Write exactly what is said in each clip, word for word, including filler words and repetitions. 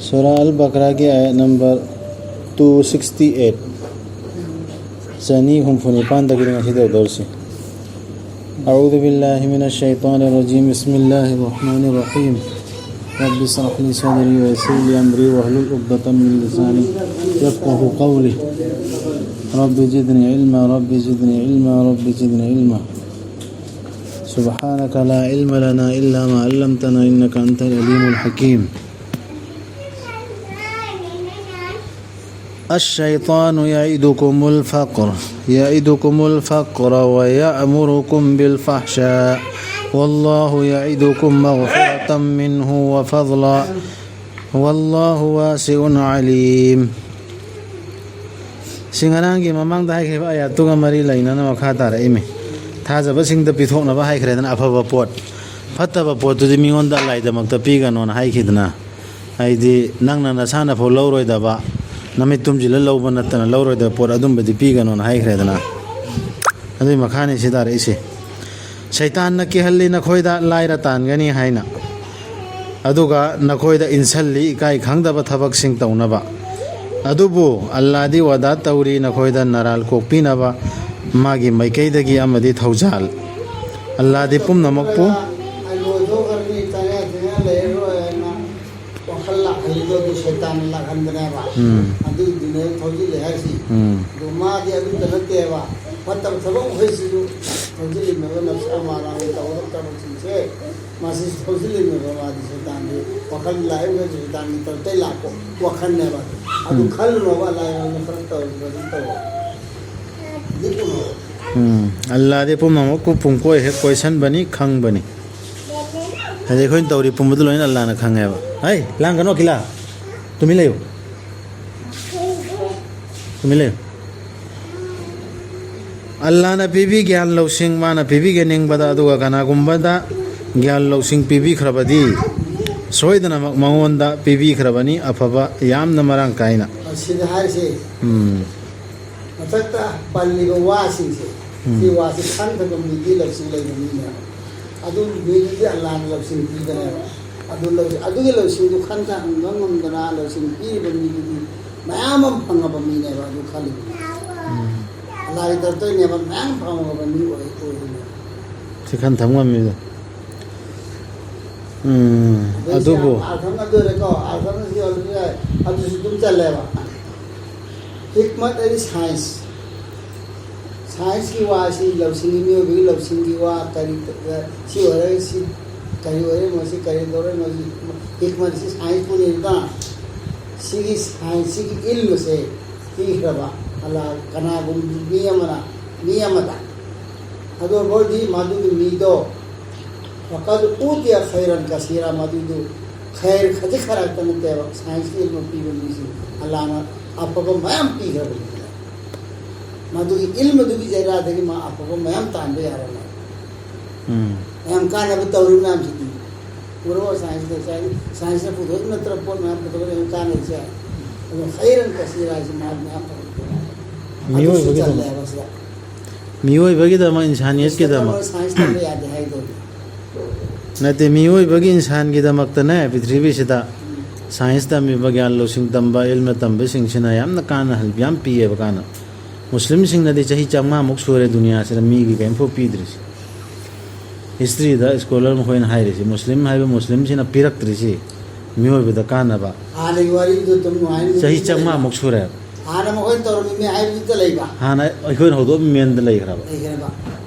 ꯁꯨꯔꯥ ꯑꯜ ꯕꯀꯔꯥꯒꯤ ꯑꯥꯌꯠ number two sixty eight, ꯆꯅꯤ ꯍꯨꯝꯐꯨ ꯅꯤꯄꯥꯟꯗꯒꯤꯅꯤ ꯉꯁꯤ ꯇꯧꯗꯧꯔꯤꯁꯤ꯫ أعوذ بالله من الشيطان الرجيم. بسم الله الرحمن الرحيم. رب اشرح لي صدري ويسر لي أمري واحلل عقدة من لساني يفقهوا قولي. رب زدني علما، رب زدني علما، رب زدني علما. سبحانك لا علم لنا إلا ما علمتنا إنك أنت العليم الحكيم. الشيطان يعدكم الفقر، يعدكم الفقر ويأمركم بالفحشاء، والله يعدكم مغفرة منه وفضلا، والله واسع عليم. ꯁꯤ ꯉꯔꯥꯡꯒꯤ ꯃꯃꯥꯡꯗ ꯍꯥꯏꯈꯤꯕ ꯑꯥꯌꯥꯠꯇꯨꯒ ꯃꯔꯤ ꯂꯩꯅꯅ ꯃꯈꯥ ꯇꯥꯔꯛꯏꯃꯤ꯫ ꯊꯥꯖꯕꯁꯤꯡꯗ ꯄꯤꯊꯣꯛꯅꯕ ꯍꯥꯏꯈ꯭ꯔꯦꯗꯅ, ꯑꯐꯕ ꯄꯣꯠ, ꯐꯠꯇꯕ ꯄꯣꯠꯇꯨꯗꯤ ꯃꯤꯉꯣꯟꯗ ꯑꯜꯂꯥꯍꯒꯤꯗꯃꯛꯇ ꯄꯤꯒꯅꯣꯅ ꯍꯥꯏꯈꯤꯗꯅ꯫ ꯍꯥꯏꯗꯤ ꯅꯪꯅ ꯅꯁꯥꯅꯐꯥꯎ ꯂꯧꯔꯣꯏꯗꯕ, ꯅꯃꯤꯠ ꯇꯨꯝꯁꯤꯜꯂ ꯂꯧꯕ ꯅꯠꯇꯅ ꯂꯧꯔꯣꯏꯗꯕ ꯄꯣꯠ ꯑꯗꯨꯝꯕꯗꯤ ꯄꯤꯒꯅꯣꯅ ꯍꯥꯏꯈ꯭ꯔꯦꯗꯅ꯫ ꯑꯗꯨꯏ ꯃꯈꯥꯅꯤ ꯁꯤ ꯇꯥꯔꯛꯏꯁꯦ꯫ ꯁꯩꯇꯥꯟꯅ ꯀꯤꯍꯜꯂꯤ ꯅꯈꯣꯏꯗ ꯂꯥꯏꯔ ꯇꯥꯟꯒꯅꯤ ꯍꯥꯏꯅ, ꯑꯗꯨꯒ ꯅꯈꯣꯏꯗ ꯏꯟꯁꯜꯂꯤ ꯏꯀꯥꯏ ꯈꯪꯗꯕ ꯊꯕꯛꯁꯤꯡ ꯇꯧꯅꯕ꯫ ꯑꯗꯨꯕꯨ ꯑꯜꯂꯥꯗꯤ ꯋꯥꯗꯥ ꯇꯧꯔꯤ ꯅꯈꯣꯏꯗ ꯅꯔꯥꯜ ꯀꯣꯛꯄꯤꯅꯕ ꯃꯥꯒꯤ ꯃꯥꯏꯀꯩꯗꯒꯤ ꯑꯃꯗꯤ ꯊꯧꯖꯥꯜ꯫ ꯑꯜꯂꯥꯗꯤ ꯄꯨꯝꯅꯃꯛꯄꯨ ꯑꯩ ꯂꯣꯏꯊꯣꯛꯈ꯭ꯔꯅꯤ, ꯆꯪꯌꯥ ꯆꯪꯌꯥ ꯂꯩꯔꯔꯣꯏ ꯍꯥꯏꯅ ꯋꯥꯈꯜ ꯂꯥꯛꯍꯜꯂꯤꯗꯣ ꯑꯗꯨ ꯁꯩꯇꯥꯟꯅ ꯂꯥꯛꯍꯟꯕꯅꯦꯕ꯫ ꯎꯝ꯫ ꯑꯗꯨꯏꯗꯨꯅꯦ ꯊꯧꯖꯤꯜꯂꯦ ꯍꯥꯏꯁꯤ꯫ ꯎꯝ꯫ ꯑꯗꯨ ꯃꯥꯗꯤ ꯑꯗꯨꯇ ꯅꯠꯇꯦꯕ, ꯐꯠꯇꯕ ꯊꯕꯛ ꯃꯈꯩꯁꯤꯁꯨ ꯊꯧꯖꯤꯜꯂꯤꯅꯦꯕ, ꯅꯞꯁ ꯑꯃꯥꯔꯥꯅ ꯇꯧꯒꯗꯕ ꯊꯕꯛꯁꯤꯡꯁꯦ ꯃꯥꯁꯤ ꯊꯧꯖꯤꯜꯂꯤꯅꯦꯕ꯫ ꯃꯥꯗꯤ ꯁꯩꯇꯥꯟꯗꯤ ꯋꯥꯈꯜ ꯂꯥꯛꯏꯕ ꯁꯩꯇꯥꯟꯒꯤ ꯇꯧꯔꯛꯇꯩ ꯂꯥꯛꯄ ꯋꯥꯈꯜꯅꯦꯕ꯫ ꯑꯗꯨ ꯎꯝ꯫ ꯈꯜꯂꯨꯅꯣꯕ, ꯂꯥꯏ ꯈꯔ ꯇꯧꯔꯤꯕ ꯑꯗꯨꯝ ꯇꯧꯕ꯫ ꯎꯝ, ꯑꯜꯂꯥꯗꯤ ꯄꯨꯝꯅꯃꯛꯄꯨ ꯄꯨꯡꯀꯣꯏ ꯍꯦꯛ ꯀꯣꯏꯁꯟꯕꯅꯤ, ꯈꯪꯕꯅꯤ꯫ ꯍꯥꯏꯗꯤ ꯑꯩꯈꯣꯏꯅ ꯇꯧꯔꯤ ꯄꯨꯝꯕꯗꯨ ꯂꯣꯏꯅ ꯑꯜꯂꯥꯅ ꯈꯪꯉꯦꯕ꯫ ꯍꯩ, ꯂꯥꯡꯒꯅꯨ ꯑꯀꯤꯂꯥ꯫ ꯇꯨꯃꯤꯟ ꯂꯩꯌꯨ꯫ ꯇꯨꯃꯤꯟ ꯂꯩꯌꯨ꯫ ꯑꯜꯂꯥꯅ ꯄꯤꯕꯤ ꯒ꯭ꯌꯥꯟ ꯂꯧꯁꯤꯡ ꯃꯥꯅ ꯄꯤꯕꯤꯒꯦ ꯅꯤꯡꯕꯗ, ꯑꯗꯨꯒ ꯀꯅꯥꯒꯨꯝꯕꯗ ꯒ꯭ꯌꯥꯟ ꯂꯧꯁꯤꯡ ꯄꯤꯕꯤꯈ꯭ꯔꯕꯗꯤ ꯁꯣꯏꯗꯅꯃꯛ ꯃꯉꯣꯟꯗ ꯄꯤꯕꯤꯈ꯭ꯔꯕꯅꯤ ꯑꯐꯕ ꯌꯥꯝꯅ ꯃꯔꯥꯡ ꯀꯥꯏꯅ꯫ ꯁꯤꯗ ꯍꯥꯏꯔꯤꯁꯦ꯫ ꯎꯝ꯫ ꯃꯊꯛꯇ ꯄꯜꯂꯤꯕ ꯋꯥꯁꯤꯡꯁꯦ, ꯎꯝ꯫ ꯁꯤ ꯋꯥꯁꯤ ꯈꯪꯗꯕ ꯃꯤꯗꯤ ꯂꯧꯁꯤꯡ ꯂꯩꯕ ꯃꯤꯅꯦꯕ꯫ ꯑꯗꯨ ꯃꯤꯗꯨꯗꯤ ꯑꯜꯂꯥꯅ ꯂꯧꯁꯤꯡ ꯄꯤꯕꯅꯦꯕ꯫ ꯑꯗꯨ ꯂꯧꯁꯤꯡ, ꯑꯗꯨꯒꯤ ꯂꯧꯁꯤꯡꯗꯨ ꯈꯟꯊꯍꯟꯕ ꯉꯝꯗꯅ ꯂꯧꯁꯤꯡ ꯄꯤꯔꯤꯕ ꯃꯤꯗꯨꯗꯤ ꯃꯌꯥꯝ ꯑꯃ ꯐꯪꯉꯕ ꯃꯤꯅꯦꯕ ꯑꯗꯨ ꯈꯜꯂꯤꯕ꯫ ꯎꯝ꯫ ꯑꯜꯂꯥꯒꯤ ꯇꯔꯞꯇꯒꯤꯅꯦꯕ ꯃꯌꯥꯝ ꯐꯪꯉꯕ ꯃꯤ ꯑꯣꯏ-, ꯑꯣꯏꯔꯤꯅꯦꯕ꯫ ꯁꯤ ꯈꯟꯊꯕ ꯉꯝꯃꯤꯗꯣ꯫ ꯎꯝ, ꯑꯗꯩ ꯁꯤ ꯑꯗꯨꯕꯨ ꯑꯥꯔꯊ ꯑꯃ ꯑꯗꯨ ꯑꯣꯏꯔꯦꯀꯣ, ꯑꯥꯔꯊ ꯑꯃ ꯁꯤ ꯑꯣꯏꯔꯁꯨ ꯌꯥꯏ, ꯑꯗꯨꯁꯨ ꯑꯗꯨꯝ ꯆꯜꯂꯦꯕ꯫ ꯍꯤꯛꯃꯠ ꯍꯥꯏꯗꯤ ꯁꯥꯏꯟꯁ꯫ ꯁꯥꯏꯟꯁꯀꯤ ꯋꯥ ꯑꯁꯤ ꯂꯧꯁꯤꯡꯒꯤ, ꯃꯤꯑꯣꯏꯕꯒꯤ ꯂꯧꯁꯤꯡꯒꯤ ꯋꯥ, ꯀꯔꯤ, ꯁꯤ ꯑꯣꯏꯔꯦ, ꯁꯤ ꯀꯔꯤ ꯑꯣꯏꯔꯦ, ꯃꯁꯤ ꯀꯔꯤ ꯇꯧꯔꯦ, ꯃꯁꯤ ꯍꯤꯛꯃꯠ ꯑꯁꯤ ꯁꯥꯏꯟꯁꯄꯨꯅꯤꯗꯅ꯫ ꯁꯤꯒꯤ ꯁꯥꯏꯟꯁꯁꯤꯒꯤ ꯏꯜꯃꯁꯦ ꯄꯤꯈ꯭ꯔꯕ ꯑꯜꯂꯥ ꯀꯅꯥꯒꯨꯝꯕ ꯃꯤ ꯑꯃꯅ, ꯃꯤ ꯑꯃꯗ꯫ ꯑꯗꯨ ꯑꯣꯏꯔꯗꯤ ꯃꯗꯨꯒꯤ ꯃꯤꯗꯣ ꯐꯀꯗ ꯎꯇꯤꯌ ꯈꯩꯔꯟ ꯀꯁꯤꯔꯥ, ꯃꯗꯨꯗꯨ ꯈꯩꯔ ꯈꯖꯤꯛ ꯈꯔꯛꯇ ꯅꯠꯇꯦꯕ, ꯁꯥꯏꯟꯁꯀꯤ ꯏꯜꯃ ꯄꯤꯕ ꯃꯤꯁꯤꯡ ꯑꯜꯂꯥꯅ ꯑꯐꯕ ꯃꯌꯥꯝ ꯄꯤꯈ꯭ꯔꯕꯅꯤ꯫ ꯃꯗꯨꯒꯤ ꯏꯜꯃꯗꯨꯒꯤ ꯖꯩꯔꯥꯗꯒꯤ ꯃꯥ ꯑꯐꯕ ꯃꯌꯥꯝ ꯇꯥꯟꯕ ꯌꯥꯔꯅꯤ꯫ ꯎꯝ꯫ ꯌꯥꯝ ꯀꯥꯟꯅꯕ ꯇꯧꯔꯤ ꯃꯌꯥꯝꯁꯤꯗꯤ꯫ ꯎꯔꯣ ꯁꯥꯏꯟꯁꯇ, ꯁꯥꯏꯟꯁ, ꯁꯥꯏꯟꯁꯅ ꯄꯨꯊꯣꯛꯏ ꯅꯠꯇ꯭ꯔ ꯄꯣꯠ ꯃꯌꯥꯝ ꯄꯨꯊꯣꯛꯄꯗ ꯌꯥꯝ ꯀꯥꯟꯅꯔꯤꯁꯦ꯫ ꯑꯗꯣ ꯈꯩꯔꯟ ꯀꯁꯤꯔꯥ ꯍꯥꯏꯁꯤ ꯃꯥ ꯃꯌꯥꯝ ꯐꯪꯉꯛꯇꯣꯏꯅꯦ꯫ ꯑꯗꯨꯁꯨ ꯃꯤꯑꯣꯏꯕꯒꯤꯗꯃꯛ꯫ ꯆꯜꯂꯦꯕ ꯁꯤꯗ꯫ ꯃꯤꯑꯣꯏꯕꯒꯤꯗꯃꯛ, ꯏꯟꯁꯥꯅꯤꯌꯠꯀꯤꯗꯃꯛ꯫ ꯇꯝꯕ ꯁꯥꯏꯟꯁ ꯇꯝꯕ ꯌꯥꯗꯦ ꯍꯥꯏꯗꯣ꯫ ꯅꯠꯇꯦ, ꯃꯤꯑꯣꯏꯕꯒꯤ ꯏꯟꯁꯥꯟꯒꯤꯗꯃꯛꯇꯅꯦ, ꯄ꯭ꯔꯤꯊꯤꯕꯤꯁꯤꯗ ꯁꯥꯏꯟꯁ ꯇꯝꯃꯤꯕ, ꯒ꯭ꯌꯥꯟ ꯂꯧꯁꯤꯡ ꯇꯝꯕ, ꯏꯜꯃ ꯇꯝꯕꯁꯤꯡꯁꯤꯅ ꯌꯥꯝꯅ ꯀꯥꯟꯅꯍꯟꯕ ꯌꯥꯝ ꯄꯤꯌꯦꯕ ꯀꯥꯟꯅ꯫ ꯃꯨꯁꯂꯤꯝꯁꯤꯡꯅꯗꯤ ꯆꯍꯤ ꯆꯥꯝꯃꯉꯥꯃꯨꯛ ꯁꯨꯔꯦ ꯗꯨꯅꯤꯌꯥꯁꯤꯗ ꯃꯤꯒꯤ ꯀꯔꯤꯝꯐꯥꯎ ꯄꯤꯗ꯭ꯔꯤꯁꯦ꯫ ꯍꯤꯁꯇ꯭ꯔꯤꯗ ꯁ꯭ꯀꯣꯂꯔ ꯃꯈꯣꯏꯅ ꯍꯥꯏꯔꯤꯁꯦ, ꯃꯨꯁꯂꯤꯝ ꯍꯥꯏꯕ ꯃꯨꯁꯂꯤꯝꯁꯤꯅ ꯄꯤꯔꯛꯇ꯭ꯔꯤꯁꯤ ꯃꯤꯑꯣꯏꯕꯗ ꯀꯥꯟꯅꯕ꯫ ꯍꯥꯟꯅꯒꯤ ꯋꯥꯔꯤꯗꯨ ꯑꯗꯨꯝ ꯅꯨꯡꯉꯥꯏꯅ ꯆꯍꯤ ꯅꯨꯡꯉꯥꯏꯅ ꯆꯥꯝꯃꯉꯥꯃꯨꯛ ꯁꯨꯔꯦ꯫ ꯍꯥꯟꯅ ꯃꯈꯣꯏꯅ ꯇꯧꯔꯝꯃꯤꯅꯦ ꯍꯥꯏꯕꯗꯨꯗ ꯂꯩꯕ꯫ ꯍꯥꯟꯅ ꯑꯩꯈꯣꯏꯅ ꯍꯧꯗꯣꯛꯑꯝꯃꯤꯅꯦꯅ ꯂꯩꯈ꯭ꯔꯕ꯫ ꯂꯩꯈ꯭ꯔꯕ꯫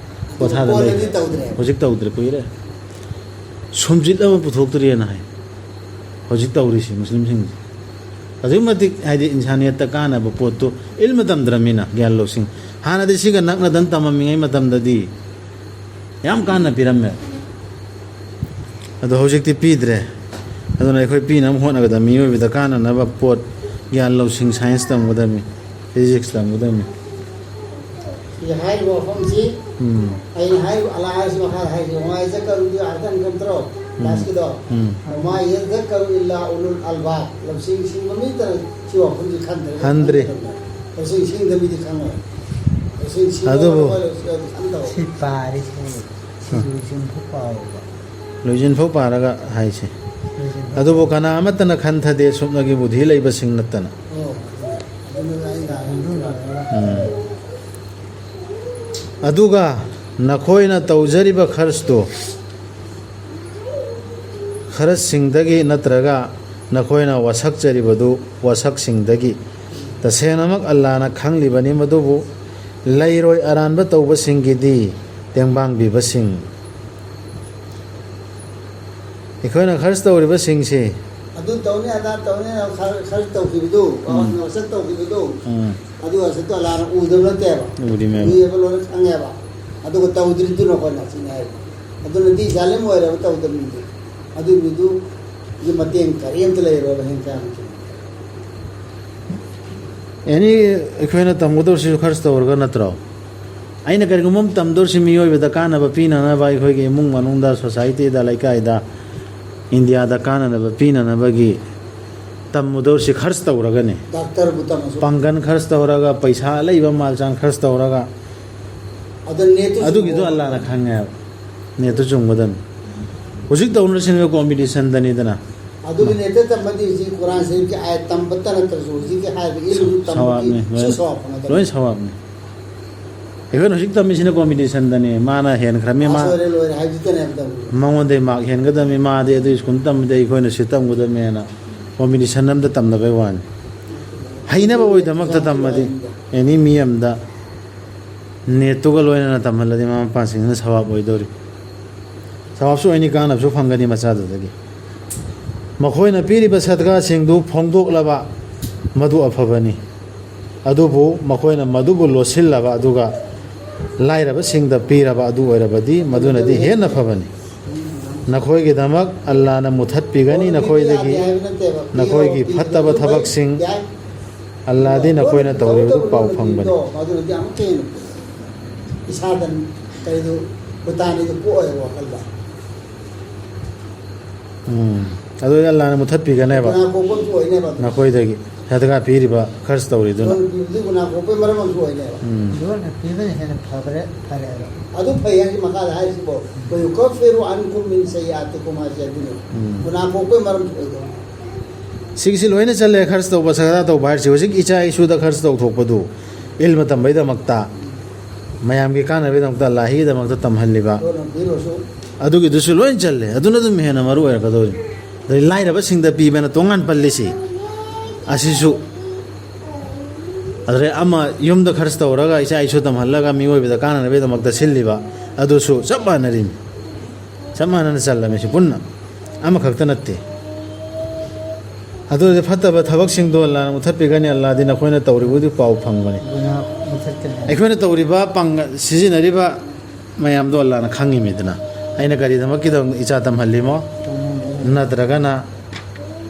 ꯄꯣꯊꯥꯗ ꯀꯣꯟꯅꯗꯤ ꯂꯩꯈ꯭ꯔꯦ꯫ ꯇꯧꯗ꯭ꯔꯦꯕ꯫ ꯍꯧꯖꯤꯛ ꯇꯧꯗ꯭ꯔꯦ, ꯀꯨꯏꯔꯦ꯫ ꯁꯨꯝꯖꯤꯠ ꯑꯃ ꯄꯨꯊꯣꯛꯇ꯭ꯔꯤꯑꯅ ꯍꯥꯏ꯫ ꯍꯧꯖꯤꯛ ꯇꯧꯔꯤꯁꯤ ꯃꯨꯁꯂꯤꯝꯁꯤꯡꯁꯦ꯫ ꯑꯗꯨꯛꯀꯤ ꯃꯇꯤꯛ ꯍꯥꯏꯗꯤ ꯏꯟꯁꯥꯅꯤꯌꯠꯇ ꯀꯥꯟꯅꯕ ꯄꯣꯠꯇꯨ ꯏꯜꯃ ꯇꯝꯗ꯭ꯔꯃꯤꯅ, ꯒ꯭ꯌꯥꯟ ꯂꯧꯁꯤꯡ꯫ ꯍꯥꯟꯅꯗꯤ ꯁꯤꯒ ꯅꯛꯅꯗꯅ ꯇꯝꯃꯝꯃꯤꯉꯩ ꯃꯇꯝꯗꯗꯤ ꯌꯥꯝ ꯀꯥꯟꯅ ꯄꯤꯔꯝꯃꯦ꯫ ꯑꯗꯣ ꯍꯧꯖꯤꯛꯇꯤ ꯄꯤꯗ꯭ꯔꯦ꯫ ꯑꯗꯨꯅ ꯑꯩꯈꯣꯏ ꯄꯤꯅꯕ ꯍꯣꯠꯅꯒꯗꯕ, ꯃꯤꯑꯣꯏꯕꯗ ꯀꯥꯟꯅꯅꯕ ꯄꯣꯠ, ꯒ꯭ꯌꯥꯟ ꯂꯧꯁꯤꯡ, ꯁꯥꯏꯟꯁ ꯇꯝꯒꯗꯕꯅꯤ, ꯐꯤꯖꯤꯛꯁ ꯇꯝꯒꯗꯕꯅꯤ꯫ ꯁꯤ ꯍꯥꯏꯔꯤꯕ ꯋꯥꯐꯝꯁꯤ ꯎꯝ꯫ ꯑꯩꯅ ꯍꯥꯏꯔꯤꯕ ꯑꯜꯂꯥ ꯍꯥꯏꯔꯤꯁꯤ ꯃꯈꯥꯗ ꯍꯥꯏꯔꯤꯁꯤ, "ꯋꯃꯥ ꯌꯖꯛꯀꯔꯨ", ꯑꯗꯨ ꯑꯥꯔꯊ ꯑꯃ ꯈꯛꯇꯔꯣ? ꯎꯝ꯫ ꯂꯥꯁꯀꯤꯗꯣ? ꯎꯝ꯫ "ꯋꯃꯥ ꯌꯖꯛꯀꯔꯨ ꯏꯜꯂꯥ ꯎꯂꯨꯜ ꯑꯜꯕꯥꯕ", ꯂꯧꯁꯤꯡ ꯁꯤꯡꯕ ꯃꯤꯇꯅ ꯁꯤ ꯋꯥꯐꯝꯁꯤ ꯈꯟꯗ꯭ꯔꯦ꯫ ꯍꯟꯗ꯭ꯔꯦ꯫ ꯂꯧꯁꯤꯡ ꯁꯤꯡꯗ ꯃꯤꯗꯤ ꯈꯪꯉꯣꯏ꯫ ꯂꯧꯁꯤꯡ ꯁꯤꯡꯕ ꯑꯗꯨꯕꯨ ꯃꯈꯣꯏ ꯂꯧꯁꯤꯡ ꯑꯗꯨ ꯈꯪꯗꯕ꯫ ꯁꯤ ꯄꯥꯔꯤꯁꯤ ꯎꯝ꯫ ꯂꯣꯏꯁꯤꯟꯐꯥꯎ ꯄꯥꯎꯕ꯫ ꯂꯣꯏꯁꯤꯟꯐꯥꯎ ꯄꯥꯔꯒ ꯍꯥꯏꯁꯦ꯫ ꯑꯗꯨꯕꯨ ꯀꯅꯥ ꯑꯃꯠꯇꯅ ꯈꯟꯊꯗꯦ, ꯁꯨꯞꯅꯒꯤ ꯕꯨꯙꯤ ꯂꯩꯕꯁꯤꯡ ꯅꯠꯇꯅ꯫ ꯑꯣ, ꯑꯗꯨꯅ ꯑꯩꯅ ꯍꯥꯏꯔꯤꯁꯦ꯫ ꯎꯝ꯫ ꯑꯗꯨꯒ ꯅꯈꯣꯏꯅ ꯇꯧꯖꯔꯤꯕ ꯈꯔꯁꯇꯨ, ꯈꯔꯁꯁꯤꯡꯗꯒꯤ ꯅꯠꯇ꯭ꯔꯒ ꯅꯈꯣꯏꯅ ꯋꯥꯁꯛꯆꯔꯤꯕꯗꯨ ꯋꯥꯁꯛꯁꯤꯡꯗꯒꯤ, ꯇꯁꯦꯡꯅꯃꯛ ꯑꯜꯂꯥꯅ ꯈꯪꯂꯤꯕꯅꯤ꯫ ꯃꯗꯨꯕꯨ ꯂꯩꯔꯣꯏ ꯑꯔꯥꯟꯕ ꯇꯧꯕꯁꯤꯡꯒꯤꯗꯤ ꯇꯦꯡꯕꯥꯡꯕꯤꯕꯁꯤꯡ꯫ ꯑꯩꯈꯣꯏꯅ ꯈꯔꯁ ꯇꯧꯔꯤꯕꯁꯤꯡꯁꯤ ꯑꯗꯨ ꯇꯧꯅꯤ, ꯑꯗꯥ ꯇꯧꯅꯤ, ꯈꯔ, ꯈꯔ ꯇꯧꯈꯤꯕꯗꯨ, ꯎꯝ꯫ ꯋꯥꯁꯛ ꯇꯧꯈꯤꯕꯗꯨ, ꯎꯝ꯫ ꯑꯗꯨ ꯋꯥꯁꯛꯇꯣ ꯑꯂꯥꯅ ꯎꯗꯕ ꯅꯠꯇꯦꯕ꯫ ꯎꯗꯤꯃꯦꯕ꯫ ꯎꯏꯌꯦꯕ, ꯂꯣꯏꯅ ꯈꯪꯉꯦꯕ꯫ ꯑꯗꯨꯒ ꯇꯧꯗ꯭ꯔꯤꯗꯨꯅ ꯑꯩꯈꯣꯏꯅ ꯁꯤꯅꯤ ꯍꯥꯏꯕ꯫ ꯑꯗꯨꯅꯗꯤ ꯖꯥꯂꯤꯝ ꯑꯣꯏꯔꯕ ꯇꯧꯗꯕ ꯃꯤꯗꯨ꯫ ꯑꯗꯨ ꯃꯤꯗꯨꯒꯤ ꯃꯇꯦꯡ ꯀꯔꯤꯝꯇ ꯂꯩꯔꯣꯏꯕ ꯍꯌꯦꯡ ꯀꯌꯥꯃꯨꯛꯇ꯫ ꯑꯦꯅꯤ, ꯑꯩꯈꯣꯏꯅ ꯇꯝꯒꯗꯧꯔꯤꯁꯤꯁꯨ ꯈꯔꯁ ꯇꯧꯔꯒ ꯅꯠꯇ꯭ꯔꯣ? ꯑꯩꯅ ꯀꯔꯤꯒꯨꯝꯕ ꯑꯃ ꯇꯝꯗꯧꯔꯤꯁꯤ ꯃꯤꯑꯣꯏꯕꯗ ꯀꯥꯟꯅꯕ ꯄꯤꯅꯅꯕ, ꯑꯩꯈꯣꯏꯒꯤ ꯏꯃꯨꯡ ꯃꯅꯨꯡꯗ, ꯁꯣꯁꯥꯏꯇꯤꯗ, ꯂꯩꯀꯥꯏꯗ, ꯏꯟꯗꯤꯌꯥꯗ ꯀꯥꯟꯅꯅꯕ ꯄꯤꯅꯅꯕꯒꯤ ꯇꯝꯃꯨꯗꯧꯔꯤꯁꯤ ꯈꯔꯁ ꯇꯧꯔꯒꯅꯤ꯫ ꯗꯥꯛꯇꯔꯕꯨ ꯇꯝꯃꯁꯨ꯫ ꯄꯥꯡꯒꯜ ꯈꯔꯁ ꯇꯧꯔꯒ, ꯄꯩꯁꯥ ꯂꯩꯕ ꯃꯥꯜ ꯆꯥꯡ ꯈꯔꯁ ꯇꯧꯔꯒ, ꯑꯗ ꯅꯦꯠꯇꯨ ꯑꯗꯨꯒꯤꯗꯣ ꯆꯨꯝꯃꯣ꯫ ꯑꯜꯂꯥꯅ ꯈꯪꯉꯦ ꯍꯥꯏꯕ꯫ ꯅꯦꯠꯇꯨ ꯆꯨꯝꯒꯗꯕꯅꯤ꯫ ꯍꯧꯖꯤꯛ ꯇꯧꯅꯔꯤꯁꯤꯅ ꯀꯣꯝꯄꯤꯇꯤꯁꯟꯗꯅꯤꯗꯅ꯫ ꯑꯗꯨꯒꯤ ꯅꯦꯠꯇ ꯇꯝꯕꯗꯤ ꯍꯧꯖꯤꯛ ꯀꯨꯔꯥꯟ ꯁꯔꯤꯐꯀꯤ ꯑꯥꯌꯠ ꯇꯝꯕꯇ ꯅꯠꯇ꯭ꯔꯁꯨ ꯍꯧꯖꯤꯛꯀꯤ ꯍꯥꯏꯔꯤꯕ ꯏꯜꯃꯗꯨ ꯇꯝꯕꯒꯤ ꯁꯋꯥꯕꯅꯤ, ꯁꯨ ꯂꯣꯏꯅ꯫ ꯁꯋꯥꯕ ꯐꯪꯒꯗꯕꯅꯤ꯫ ꯂꯣꯏꯅ ꯁꯋꯥꯕꯅꯤ꯫ ꯑꯩꯈꯣꯏꯅ ꯍꯧꯖꯤꯛ ꯇꯝꯃꯤꯁꯤꯅ ꯀꯣꯝꯄꯤꯇꯤꯁꯟꯗꯅꯤ꯫ ꯃꯥꯅ ꯍꯦꯟꯈ꯭ꯔꯃꯤ, ꯃꯥ ꯄꯥꯁ ꯑꯣꯏꯔꯦ ꯂꯣꯏꯔꯦ ꯍꯥꯏꯕꯗꯨꯗꯅꯦꯕ ꯇꯝꯃꯤꯁꯦ꯫ ꯃꯉꯣꯟꯗꯩ ꯃꯥꯔꯛ ꯍꯦꯟꯒꯗꯕꯅꯤ, ꯃꯥꯗꯤ ꯑꯗꯨ ꯁ꯭ꯀꯨꯜ ꯇꯝꯕꯗꯤ ꯑꯩꯈꯣꯏꯅ ꯁꯤ ꯇꯝꯒꯗꯕꯅꯦꯅ ꯀꯣꯝꯄꯤꯇꯤꯁꯟ ꯑꯝꯗ ꯇꯝꯅꯕꯩ ꯋꯥꯅꯤ꯫ ꯍꯩꯅꯕ ꯑꯣꯏꯗꯃꯛꯇ ꯇꯝꯃꯗꯤ ꯑꯦꯅꯤ ꯃꯤ ꯑꯝꯗ ꯅꯦꯠꯇꯨꯒ ꯂꯣꯏꯅꯅ ꯇꯝꯍꯜꯂꯗꯤ ꯃꯃꯥ ꯃꯄꯥꯁꯤꯡꯁꯤꯅ ꯁꯋꯥꯕ ꯑꯣꯏꯗꯧꯔꯤ꯫ ꯁꯋꯥꯕꯁꯨ ꯑꯣꯏꯅꯤ, ꯀꯥꯟꯅꯕꯁꯨ ꯐꯪꯒꯅꯤ ꯃꯆꯥꯗꯨꯗꯒꯤ꯫ ꯃꯈꯣꯏꯅ ꯄꯤꯔꯤꯕ ꯁꯗꯀꯥꯁꯤꯡꯗꯨ ꯐꯣꯡꯗꯣꯛꯂꯕ ꯃꯗꯨ ꯑꯐꯕꯅꯤ꯫ ꯑꯗꯨꯕꯨ ꯃꯈꯣꯏꯅ ꯃꯗꯨꯕꯨ ꯂꯣꯠꯁꯤꯜꯂꯕ ꯑꯗꯨꯒ ꯂꯥꯏꯔꯕꯁꯤꯡꯗ ꯄꯤꯔꯕ ꯑꯗꯨ ꯑꯣꯏꯔꯕꯗꯤ ꯃꯗꯨꯅꯗꯤ ꯍꯦꯟꯅ ꯐꯕꯅꯤ꯫ ꯅꯈꯣꯏꯒꯤꯗꯃꯛ ꯑꯜꯂꯥꯅ ꯃꯨꯊꯠꯄꯤꯒꯅꯤ ꯅꯈꯣꯏꯗꯒꯤ ꯅꯈꯣꯏꯒꯤ ꯐꯠꯇꯕ ꯊꯕꯛꯁꯤꯡ꯫ ꯑꯜꯂꯥꯗꯤ ꯅꯈꯣꯏꯅ ꯇꯧꯔꯤꯕꯗꯨ ꯄꯥꯎ ꯐꯪꯕꯅꯤ꯫ ꯃꯗꯨꯅꯗꯤ ꯑꯃꯨꯛꯀ ꯍꯦꯟꯅ ꯏꯁꯥꯗ ꯀꯔꯤꯗꯨ ꯈꯨꯇꯥꯅꯤꯗꯨ ꯄꯣꯛꯑꯦꯕ ꯋꯥꯈꯜꯗ꯫ ꯎꯝ꯫ ꯑꯗꯨ ꯑꯜꯂꯥꯅ ꯃꯨꯊꯠꯄꯤꯒꯅꯦꯕ꯫ ꯒꯨꯅꯥ ꯀꯣꯛꯄ ꯑꯃꯁꯨ ꯑꯣꯏꯅꯦꯕ꯫ ꯅꯈꯣꯏꯗꯒꯤ ꯁꯗꯀꯥ ꯄꯤꯔꯤꯕ, ꯈꯔꯆ ꯇꯧꯔꯤꯗꯨꯅ꯫ ꯂꯣꯟ ꯄꯤꯕꯗꯨ ꯒꯨꯅꯥ ꯀꯣꯛꯄꯩ ꯃꯔꯝ ꯑꯃꯁꯨ ꯑꯣꯏꯅꯦꯕ꯫ ꯎꯝ꯫ ꯂꯣꯟꯅ ꯄꯤꯕꯅ ꯍꯦꯟꯅ ꯐꯕ꯭ꯔꯦ ꯐꯔꯦ ꯍꯥꯏꯕ꯫ ꯑꯗꯨ ꯐꯩ ꯍꯥꯏꯁꯤ ꯃꯈꯥꯗ ꯍꯥꯏꯔꯤꯁꯤꯕꯣ, "ꯀꯨꯌꯨꯀꯐꯤꯔꯨ ꯑꯟꯀꯨꯝ ꯃꯤꯟ ꯁꯩꯌꯥꯇꯤꯀꯨꯝ" ꯍꯥꯏꯁꯦ ꯑꯗꯨꯅꯦ꯫ ꯎꯝ꯫ ꯒꯨꯅꯥ ꯀꯣꯛꯄꯩ ꯃꯔꯝꯁꯨ ꯑꯣꯏꯗꯣꯏꯅꯦ꯫ ꯁꯤꯒꯤꯁꯤ ꯂꯣꯏꯅ ꯆꯜꯂꯦ, ꯈꯔꯆ ꯇꯧꯕ, ꯁꯗꯀꯥ ꯇꯧꯕ ꯍꯥꯏꯔꯤꯁꯤ꯫ ꯍꯧꯖꯤꯛ ꯏꯆꯥ ꯏꯁꯨꯗ ꯈꯔꯆ ꯇꯧꯊꯣꯛꯄꯗꯨ, ꯏꯜꯃ ꯇꯝꯕꯩꯗꯃꯛꯇ, ꯃꯌꯥꯝꯒꯤ ꯀꯥꯟꯅꯕꯒꯤꯗꯃꯛꯇ, ꯑꯜꯂꯥꯍꯤꯒꯤꯗꯃꯛꯇ ꯇꯝꯍꯜꯂꯤꯕ, ꯂꯣꯟ ꯑꯃ ꯄꯤꯔꯨꯔꯁꯨ ꯑꯗꯨꯒꯤꯗꯨꯁꯨ ꯂꯣꯏ ꯆꯜꯂꯦ꯫ ꯑꯗꯨꯅ ꯑꯗꯨꯝ ꯍꯦꯟꯅ ꯃꯔꯨ ꯑꯣꯏꯔꯛꯀꯗꯧꯔꯤꯅꯤ꯫ ꯑꯗꯩ ꯂꯥꯏꯔꯕꯁꯤꯡꯗ ꯄꯤꯕꯅ ꯇꯣꯉꯥꯟ ꯄꯜꯂꯤꯁꯤ, ꯑꯁꯤꯁꯨ꯫ ꯑꯗꯨꯗꯩ ꯑꯃ ꯌꯨꯝꯗ ꯈꯔꯆ ꯇꯧꯔꯒ ꯏꯆꯥ ꯏꯁꯨ ꯇꯝꯍꯜꯂꯒ ꯃꯤꯑꯣꯏꯕꯗ ꯀꯥꯟꯅꯅꯕꯒꯤꯗꯃꯛꯇ ꯁꯤꯜꯂꯤꯕ, ꯑꯗꯨꯁꯨ ꯆꯞ ꯃꯥꯟꯅꯔꯤꯅꯤ꯫ ꯆꯞ ꯃꯥꯟꯅꯅ ꯆꯜꯂꯝꯃꯤ ꯁꯤ ꯄꯨꯟꯅ, ꯑꯃꯈꯛꯇ ꯅꯠꯇꯦ꯫ ꯑꯗꯨꯗꯤ ꯐꯠꯇꯕ ꯊꯕꯛꯁꯤꯡꯗꯣ ꯑꯜꯂꯥꯅ ꯃꯨꯊꯠꯄꯤꯒꯅꯤ꯫ ꯑꯜꯂꯥꯗꯤ ꯅꯈꯣꯏꯅ ꯇꯧꯔꯤꯕꯗꯨ ꯄꯥꯎ ꯐꯪꯕꯅꯤ꯫ ꯒꯨꯅꯥ ꯃꯨꯊꯠꯀꯅꯤ ꯍꯥꯏꯕ꯫ ꯑꯩꯈꯣꯏꯅ ꯇꯧꯔꯤꯕ ꯄꯥꯡꯒ-, ꯁꯤꯖꯤꯟꯅꯔꯤꯕ ꯃꯌꯥꯝꯗꯣ ꯑꯜꯂꯥꯅ ꯈꯪꯉꯤꯃꯤꯗꯅ꯫ ꯑꯩꯅ ꯀꯔꯤꯗꯃꯛꯀꯤꯗꯃꯛ ꯏꯆꯥ ꯇꯝꯍꯜꯂꯤꯃꯣ, ꯅꯠꯇ꯭ꯔꯒꯅ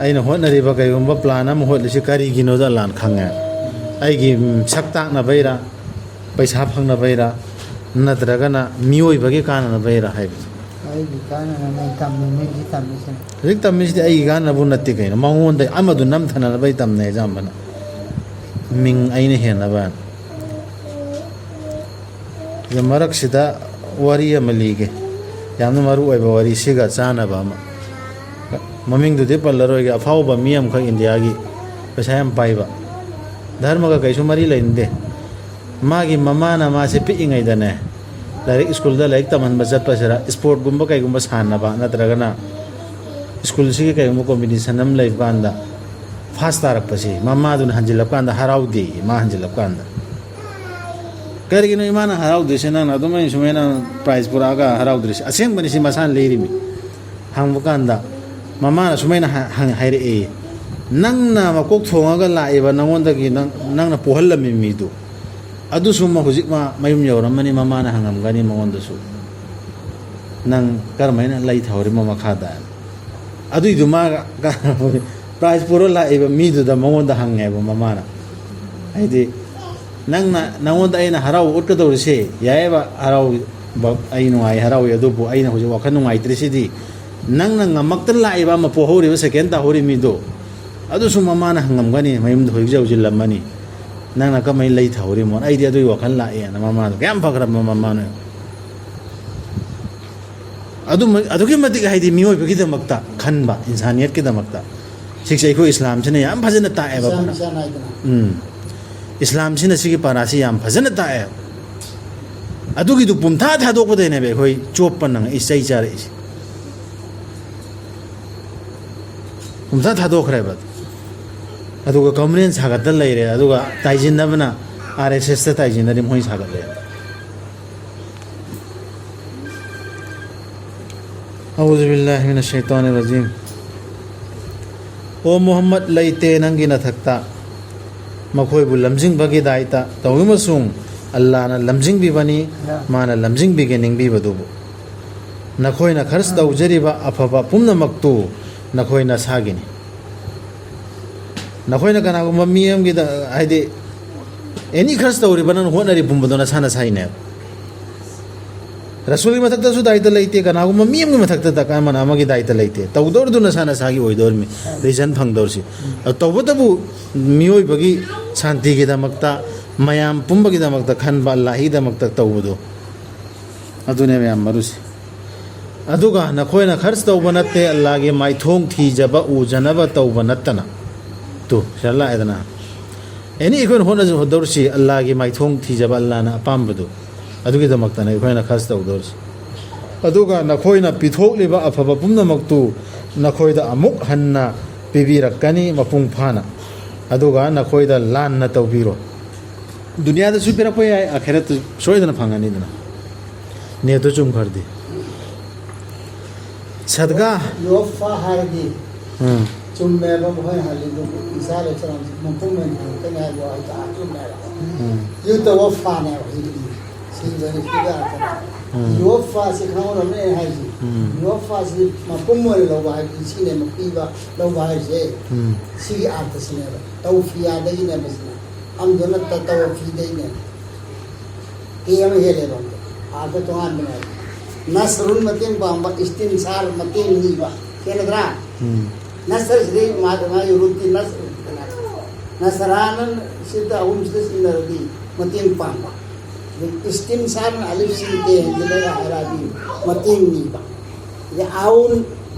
ꯑꯩꯅ ꯍꯣꯠꯅꯔꯤꯕ ꯀꯩꯒꯨꯝꯕ ꯄ꯭ꯂꯥꯟ ꯑꯃ ꯍꯣꯠꯂꯤꯁꯤ ꯀꯔꯤꯒꯤꯅꯣꯗꯣ ꯑꯜꯂꯥꯅ ꯈꯪꯉꯦ꯫ ꯑꯩꯒꯤ, ꯎꯝ, ꯁꯛ ꯇꯥꯛꯅꯕꯩꯔꯥ, ꯄꯩꯁꯥ ꯐꯪꯅꯕꯩꯔꯥ, ꯅꯠꯇ꯭ꯔꯒꯅ ꯃꯤꯑꯣꯏꯕꯒꯤ ꯀꯥꯟꯅꯅꯕꯩꯔꯥ ꯍꯥꯏꯕꯁꯦ꯫ ꯑꯩꯒꯤ ꯀꯥꯟꯅꯅꯕ ꯇꯝꯃꯤ, ꯃꯤꯒꯤ ꯇꯝꯃꯤꯁꯤꯅ꯫ ꯍꯧꯖꯤꯛ ꯇꯝꯃꯤꯁꯤꯗꯤ ꯑꯩꯒꯤ ꯀꯥꯟꯅꯕ ꯅꯠꯇꯦ ꯀꯩꯅꯣ, ꯃꯉꯣꯟꯗ ꯑꯃꯗꯨ ꯅꯝꯊꯅꯕꯩ ꯇꯝꯅꯩ ꯑꯌꯥꯝꯕꯅ꯫ ꯃꯤꯡ ꯑꯩꯅ ꯍꯦꯟꯅꯕ꯫ ꯑꯗꯨ ꯃꯔꯛꯁꯤꯗ ꯋꯥꯔꯤ ꯑꯃ ꯂꯤꯒꯦ, ꯌꯥꯝꯅ ꯃꯔꯨ ꯑꯣꯏꯕ ꯋꯥꯔꯤ, ꯁꯤꯒ ꯆꯥꯟꯅꯕ ꯑꯃ꯫ ꯃꯃꯤꯡꯗꯨꯗꯤ ꯄꯜꯂꯔꯣꯏꯒꯦ, ꯑꯐꯥꯎꯕ ꯃꯤ ꯑꯃꯈꯛ ꯏꯟꯗꯤꯌꯥꯒꯤ, ꯄꯩꯁꯥ ꯌꯥꯝ ꯄꯥꯏꯕ, ꯙꯔꯃꯒ ꯀꯩꯁꯨ ꯃꯔꯤ ꯂꯩꯅꯗꯦ꯫ ꯃꯥꯒꯤ ꯃꯃꯥꯅ ꯃꯥꯁꯦ ꯄꯤꯛꯏꯉꯩꯗꯅꯦ, ꯂꯥꯏꯔꯤꯛ, ꯁ꯭ꯀꯨꯜꯗ ꯂꯥꯏꯔꯤꯛ ꯇꯝꯍꯟꯕ ꯆꯠꯄꯁꯤꯗ ꯏꯁꯄꯣꯔꯠꯀꯨꯝꯕ ꯀꯩꯒꯨꯝꯕ ꯁꯥꯟꯅꯕ ꯅꯠꯇ꯭ꯔꯒꯅ ꯁ꯭ꯀꯨꯜꯁꯤꯒꯤ ꯀꯩꯒꯨꯝꯕ ꯀꯣꯝꯄꯤꯇꯤꯁꯟ ꯑꯃ ꯂꯩꯕ ꯀꯥꯟꯗ ꯐꯥꯔꯁ ꯇꯥꯔꯛꯄꯁꯤ ꯃꯃꯥꯗꯨꯅ ꯍꯟꯖꯤꯜꯂꯛꯄ ꯀꯥꯟꯗ ꯍꯔꯥꯎꯗꯦ, ꯃꯥ ꯍꯟꯖꯤꯜꯂꯛꯄ ꯀꯥꯟꯗ꯫ "ꯀꯔꯤꯒꯤꯅꯣ ꯏꯃꯥꯅ ꯍꯔꯥꯎꯗ꯭ꯔꯤꯁꯦ, ꯅꯪꯅ ꯑꯗꯨꯝ ꯑꯩꯅ ꯁꯨꯃꯥꯏꯅ ꯄ꯭ꯔꯥꯏꯖ ꯄꯨꯔꯛꯑꯒ ꯍꯔꯥꯎꯗ꯭ꯔꯤꯁꯦ?" ꯑꯁꯦꯡꯕꯅꯤ, ꯁꯤ ꯃꯁꯥꯅ ꯂꯤꯔꯤꯃꯤ꯫ ꯍꯪꯕ ꯀꯥꯟꯗ ꯃꯃꯥꯅ ꯁꯨꯃꯥꯏꯅ ꯍ-, ꯍꯪ-, ꯍꯥꯏꯔꯛꯑꯦ, "ꯅꯪꯅ ꯃꯀꯣꯛ ꯊꯣꯡꯉꯒ ꯂꯥꯛꯏꯕ, ꯅꯉꯣꯟꯗꯒꯤ ꯅꯪ-, ꯅꯪꯅ ꯄꯣꯛꯍꯜꯂꯝꯃꯤ ꯃꯤꯗꯨ, ꯑꯗꯨꯁꯨ ꯃ-, ꯍꯧꯖꯤꯛ ꯃꯥ ꯃꯌꯨꯝ ꯌꯧꯔꯝꯃꯅꯤ, ꯃꯃꯥꯅ ꯍꯪꯉꯝꯒꯅꯤ ꯃꯉꯣꯟꯗꯁꯨ, ꯅꯪ ꯀꯔꯝꯍꯥꯏꯅ ꯂꯩ ꯊꯍꯧꯔꯤꯃꯣ ꯃꯈꯥꯗ?" ꯑꯗꯨꯏꯗꯨ ꯃꯥ ꯄ꯭ꯔꯥꯏꯖ ꯄꯨꯔ ꯂꯥꯛꯏꯕ ꯃꯤꯗꯨꯗ ꯃꯉꯣꯟꯗ ꯍꯪꯉꯦꯕ ꯃꯃꯥꯅ, ꯍꯥꯏꯗꯤ, "ꯅꯪꯅ, ꯅꯉꯣꯟꯗ ꯑꯩꯅ ꯍꯔꯥꯎꯕ ꯎꯠꯀꯗꯧꯔꯤꯁꯦ, ꯌꯥꯏꯌꯦꯕ, ꯍꯔꯥꯎꯕ, ꯑꯩ ꯅꯨꯡꯉꯥꯏ, ꯍꯔꯥꯎꯏ, ꯑꯗꯨꯕꯨ ꯑꯩꯅ ꯍꯧꯖꯤꯛ ꯋꯥꯈꯜ ꯅꯨꯡꯉꯥꯏꯇ꯭ꯔꯤꯁꯤꯗꯤ ꯅꯪꯅ ꯉꯝꯃꯛꯇꯅ ꯂꯥꯛꯏꯕ ꯑꯃ ꯄꯣꯍꯧꯔꯤꯕ, ꯁꯦꯀꯦꯟ ꯇꯥꯍꯧꯔꯤ ꯃꯤꯗꯣ, ꯑꯗꯨꯁꯨ ꯃꯃꯥꯅ ꯍꯪꯉꯝꯒꯅꯤ, ꯃꯌꯨꯝꯗ ꯍꯧꯖꯤꯛ ꯍꯧꯖꯤꯜꯂꯝꯃꯅꯤ, "ꯅꯪꯅ ꯀꯃꯥꯏꯅ ꯂꯩ ꯊꯍꯧꯔꯤꯃꯣ?" ꯑꯩꯗꯤ ꯑꯗꯨꯒꯤ ꯋꯥꯈꯜ ꯂꯥꯛꯑꯦꯅ ꯃꯃꯥꯗꯣ꯫ ꯀꯌꯥꯝ ꯐꯈ꯭ꯔꯕ ꯃꯃꯥꯅꯣ꯫ ꯑꯗꯨꯃ-, ꯑꯗꯨꯛꯀꯤ ꯃꯇꯤꯛ, ꯍꯥꯏꯗꯤ, ꯃꯤꯑꯣꯏꯕꯒꯤꯗꯃꯛꯇ ꯈꯟꯕ, ꯏꯟꯁꯥꯅꯤꯌꯠꯀꯤꯗꯃꯛꯇ꯫ ꯁꯤꯁꯦ ꯑꯩꯈꯣꯏ ꯏꯁꯂꯥꯝꯁꯤꯅ ꯌꯥꯝ ꯐꯖꯅ ꯇꯥꯛꯑꯦꯕ꯫ ꯏꯁꯂꯥꯝ ꯏꯁꯂꯥꯝ ꯍꯥꯏꯗꯅ꯫ ꯎꯝ꯫ ꯏꯁꯂꯥꯝꯁꯤꯅ ꯁꯤꯒꯤ ꯄꯥꯔꯥꯁꯤ ꯌꯥꯝ ꯐꯖꯅ ꯇꯥꯛꯑꯦ꯫ ꯑꯗꯨꯒꯤꯗꯨ ꯄꯨꯝꯊꯥ ꯊꯥꯗꯣꯛꯄꯗꯩꯅꯦꯕ ꯑꯩꯈꯣꯏ ꯆꯣꯞꯄ ꯅꯪ ꯏꯆꯩ ꯆꯥꯔꯛꯏꯁꯦ꯫ ꯄꯨꯝꯊꯥ ꯊꯥꯗꯣꯛꯈ꯭ꯔꯦꯕ꯫ ꯑꯗꯨꯒ ꯀꯃꯨꯅꯦꯜ ꯁꯥꯒꯠꯇ ꯂꯩꯔꯦ, ꯑꯗꯨꯒ ꯇꯥꯏꯁꯤꯟꯅꯕꯅ ꯑꯥꯔ ꯑꯦꯁ ꯑꯦꯁꯇ ꯇꯥꯏꯁꯤꯟꯅꯔꯤ ꯃꯣꯏ ꯁꯥꯒꯠꯂꯦ꯫ ꯑꯎꯖꯨ ꯕꯤꯜꯂꯥꯍꯤ ꯃꯤꯅ ꯁꯩꯇꯥꯅꯤ ꯔꯖꯤꯝ꯫ ꯑꯣ ꯃꯨꯍꯝꯃꯗ, ꯂꯩꯇꯦ ꯅꯪꯒꯤ ꯅꯊꯛꯇ ꯃꯈꯣꯏꯕꯨ ꯂꯝꯖꯤꯡꯕꯒꯤ ꯗꯥꯏꯇ ꯇꯧꯏ, ꯑꯃꯁꯨꯡ ꯑꯜꯂꯥꯅ ꯂꯝꯖꯤꯡꯕꯤꯕꯅꯤ, ꯃꯥꯅ ꯂꯝꯖꯤꯡꯕꯤꯒꯦ ꯅꯤꯡꯕꯤꯕꯗꯨꯕꯨ꯫ ꯅꯈꯣꯏꯅ ꯈꯔꯆ ꯇꯧꯖꯔꯤꯕ ꯑꯐꯕ ꯄꯨꯝꯅꯃꯛꯇꯨ ꯅꯈꯣꯏ ꯅꯁꯥꯒꯤꯅꯤ꯫ ꯅꯈꯣꯏꯅ ꯀꯅꯥꯒꯨꯝꯕ ꯃꯤ ꯑꯃꯒꯤꯗ, ꯍꯥꯏꯗꯤ, ꯑꯦꯅꯤ ꯈꯔꯆ ꯇꯧꯔꯤꯕ ꯅꯪꯅ ꯍꯣꯠꯅꯔꯤ ꯄꯨꯝꯕꯗꯣ ꯅꯁꯥ ꯅꯁꯥꯒꯤꯅꯦꯕ꯫ ꯔꯁꯨꯜꯒꯤ ꯃꯊꯛꯇꯁꯨ ꯗꯥꯏꯇ ꯂꯩꯇꯦ, ꯀꯅꯥꯒꯨꯝꯕ ꯃꯤ ꯑꯃꯒꯤ ꯃꯊꯛꯇ ꯗꯔꯀꯥꯔ ꯑꯃꯅ ꯑꯃꯒꯤ ꯗꯥꯏꯇ ꯂꯩꯇꯦ꯫ ꯇꯧꯗꯧꯔꯤꯗꯨ ꯅꯁꯥ ꯅꯁꯥꯒꯤ ꯑꯣꯏꯗꯧꯔꯤꯃꯤ, ꯔꯤꯖꯟ ꯐꯪꯗꯧꯔꯤꯁꯤ꯫ ꯑꯗꯨ ꯇꯧꯕꯇꯕꯨ ꯃꯤꯑꯣꯏꯕꯒꯤ ꯁꯥꯟꯇꯤꯒꯤꯗꯃꯛꯇ, ꯃꯌꯥꯝ ꯄꯨꯝꯕꯒꯤꯗꯃꯛꯇ ꯈꯟꯕ, ꯑꯜꯂꯥꯍꯤꯒꯤꯗꯃꯛꯇ ꯇꯧꯕꯗꯣ, ꯑꯗꯨꯅꯦ ꯃꯌꯥꯝ ꯃꯔꯨꯁꯤ꯫ ꯑꯗꯨꯒ ꯅꯈꯣꯏꯅ ꯈꯔꯆ ꯇꯧꯕ ꯅꯠꯇꯦ, ꯑꯜꯂꯥꯍꯒꯤ ꯃꯥꯏꯊꯣꯡ ꯊꯤꯖꯕ ꯎꯖꯅꯕ ꯇꯧꯕ ꯅꯠꯇꯅ꯫ ꯇꯨ, ꯁꯤꯗ ꯂꯥꯛꯑꯦꯗꯅ꯫ ꯑꯦꯅꯤ ꯑꯩꯈꯣꯏꯅ ꯍꯣꯠꯅꯖ-, ꯍꯣꯠꯅꯗꯧꯔꯤꯁꯤ ꯑꯜꯂꯥꯍꯒꯤ ꯃꯥꯏꯊꯣꯡ ꯊꯤꯖꯕ, ꯑꯜꯂꯥꯍꯅ ꯑꯄꯥꯝꯕꯗꯨ, ꯑꯗꯨꯒꯤꯗꯃꯛꯇꯅꯦ ꯑꯩꯈꯣꯏꯅ ꯈꯔꯆ ꯇꯧꯗꯧꯔꯤꯁꯤ꯫ ꯑꯗꯨꯒ ꯅꯈꯣꯏꯅ ꯄꯤꯊꯣꯛꯂꯤꯕ ꯑꯐꯕ ꯄꯨꯝꯅꯃꯛꯇꯨ ꯅꯈꯣꯏꯗ ꯑꯃꯨꯛ ꯍꯟꯅ ꯄꯤꯕꯤꯔꯛꯀꯅꯤ ꯃꯄꯨꯡ ꯐꯥꯅ꯫ ꯑꯗꯨꯒ ꯅꯈꯣꯏꯗ ꯂꯥꯟꯅ ꯇꯧꯕꯤꯔꯣꯏ꯫ ꯗꯨꯅꯤꯌꯥꯗꯁꯨ ꯄꯤꯔꯛꯄ ꯌꯥꯏ, ꯑꯥꯈꯤꯔꯠꯇ ꯁꯣꯏꯗꯅ ꯐꯪꯒꯅꯤꯗꯅ꯫ ꯅꯤꯌꯠꯇꯨ ꯆꯨꯝꯈ꯭ꯔꯗꯤ꯫ ꯁꯗꯒꯥ꯫ ꯌꯨꯋꯐꯥ ꯍꯥꯏꯔꯗꯤ ꯎꯝ꯫ ꯆꯨꯝꯃꯦꯕ ꯃꯈꯣꯏꯅ ꯍꯥꯏꯔꯤꯗꯨ, ꯏꯁꯥ ꯂꯩꯁꯥ ꯃꯄꯨꯝ ꯑꯣꯏꯅ ꯐꯪꯉꯛꯀꯅꯤ ꯍꯥꯏꯕ ꯋꯥꯍꯩꯗꯣ ꯌꯥꯝ ꯆꯨꯝꯃꯦꯕ꯫ ꯎꯝ꯫ ꯌꯨꯇꯋꯐꯥꯅꯦꯕ ꯍꯧꯖꯤꯛꯀꯤꯗꯤ꯫ ꯁꯤꯗꯅꯤ, ꯁꯤꯗ ꯉꯥꯛꯇꯅꯦ꯫ ꯎꯝ꯫ ꯌꯨꯋꯐꯥꯁꯤ ꯈꯪꯍꯧꯔꯝꯅꯦ ꯑꯩ ꯍꯥꯏꯁꯤ꯫ ꯎꯝ꯫ ꯌꯨꯋꯐꯥꯁꯤ ꯃꯄꯨꯝ ꯑꯣꯏꯅ ꯂꯧꯕ ꯍꯥꯏꯕꯗꯤ ꯁꯤꯅꯦꯕ, ꯄꯤꯕ, ꯂꯧꯕ ꯍꯥꯏꯁꯦ꯫ ꯎꯝ꯫ ꯁꯤꯒꯤ ꯑꯥꯔꯊꯁꯤꯅꯦꯕ꯫ ꯇꯧꯐꯤꯌꯥꯗꯒꯤꯅꯦꯕ ꯁꯤꯅ꯫ ꯑꯃꯗꯨꯅ ꯇ-, ꯇꯧꯐꯤꯗꯩꯅꯦꯕ꯫ ꯇꯦ ꯑꯃ ꯍꯦꯜꯂꯦꯕ ꯑꯃꯗꯣ꯫ ꯑꯥꯔꯊ ꯇꯣꯉꯥꯟꯕꯅꯦꯕ꯫ ꯅꯁꯔꯨꯟ ꯃꯇꯦꯡ ꯄꯥꯡꯕ, ꯏꯁꯇꯤꯟꯁꯥꯔ ꯃꯇꯦꯡ ꯅꯤꯕ꯫ ꯈꯦꯠꯅꯗ꯭ꯔꯥ? ꯎꯝ꯫ ꯅꯁꯔꯁꯤꯗꯤ ꯃꯥ-, ꯃꯥꯒꯤ ꯔꯨꯠꯇꯤ ꯅꯁꯔ꯫ ꯅꯁꯔꯥꯅ ꯁꯤꯗ ꯑꯍꯨꯝꯁꯤꯗ ꯁꯤꯖꯤꯟꯅꯔꯗꯤ ꯃꯇꯦꯡ ꯄꯥꯡꯕ꯫ ꯑꯗꯩ ꯏꯁꯇꯤꯟꯁꯥꯔꯅ ꯑꯂꯤꯐ ꯁꯤꯟ ꯇꯦ ꯍꯦꯟꯖꯤꯜꯂꯒ ꯍꯥꯏꯔꯛꯑꯗꯤ ꯃꯇꯦꯡ ꯅꯤꯕ꯫ ꯑꯗꯩ ꯑꯥꯎꯟ,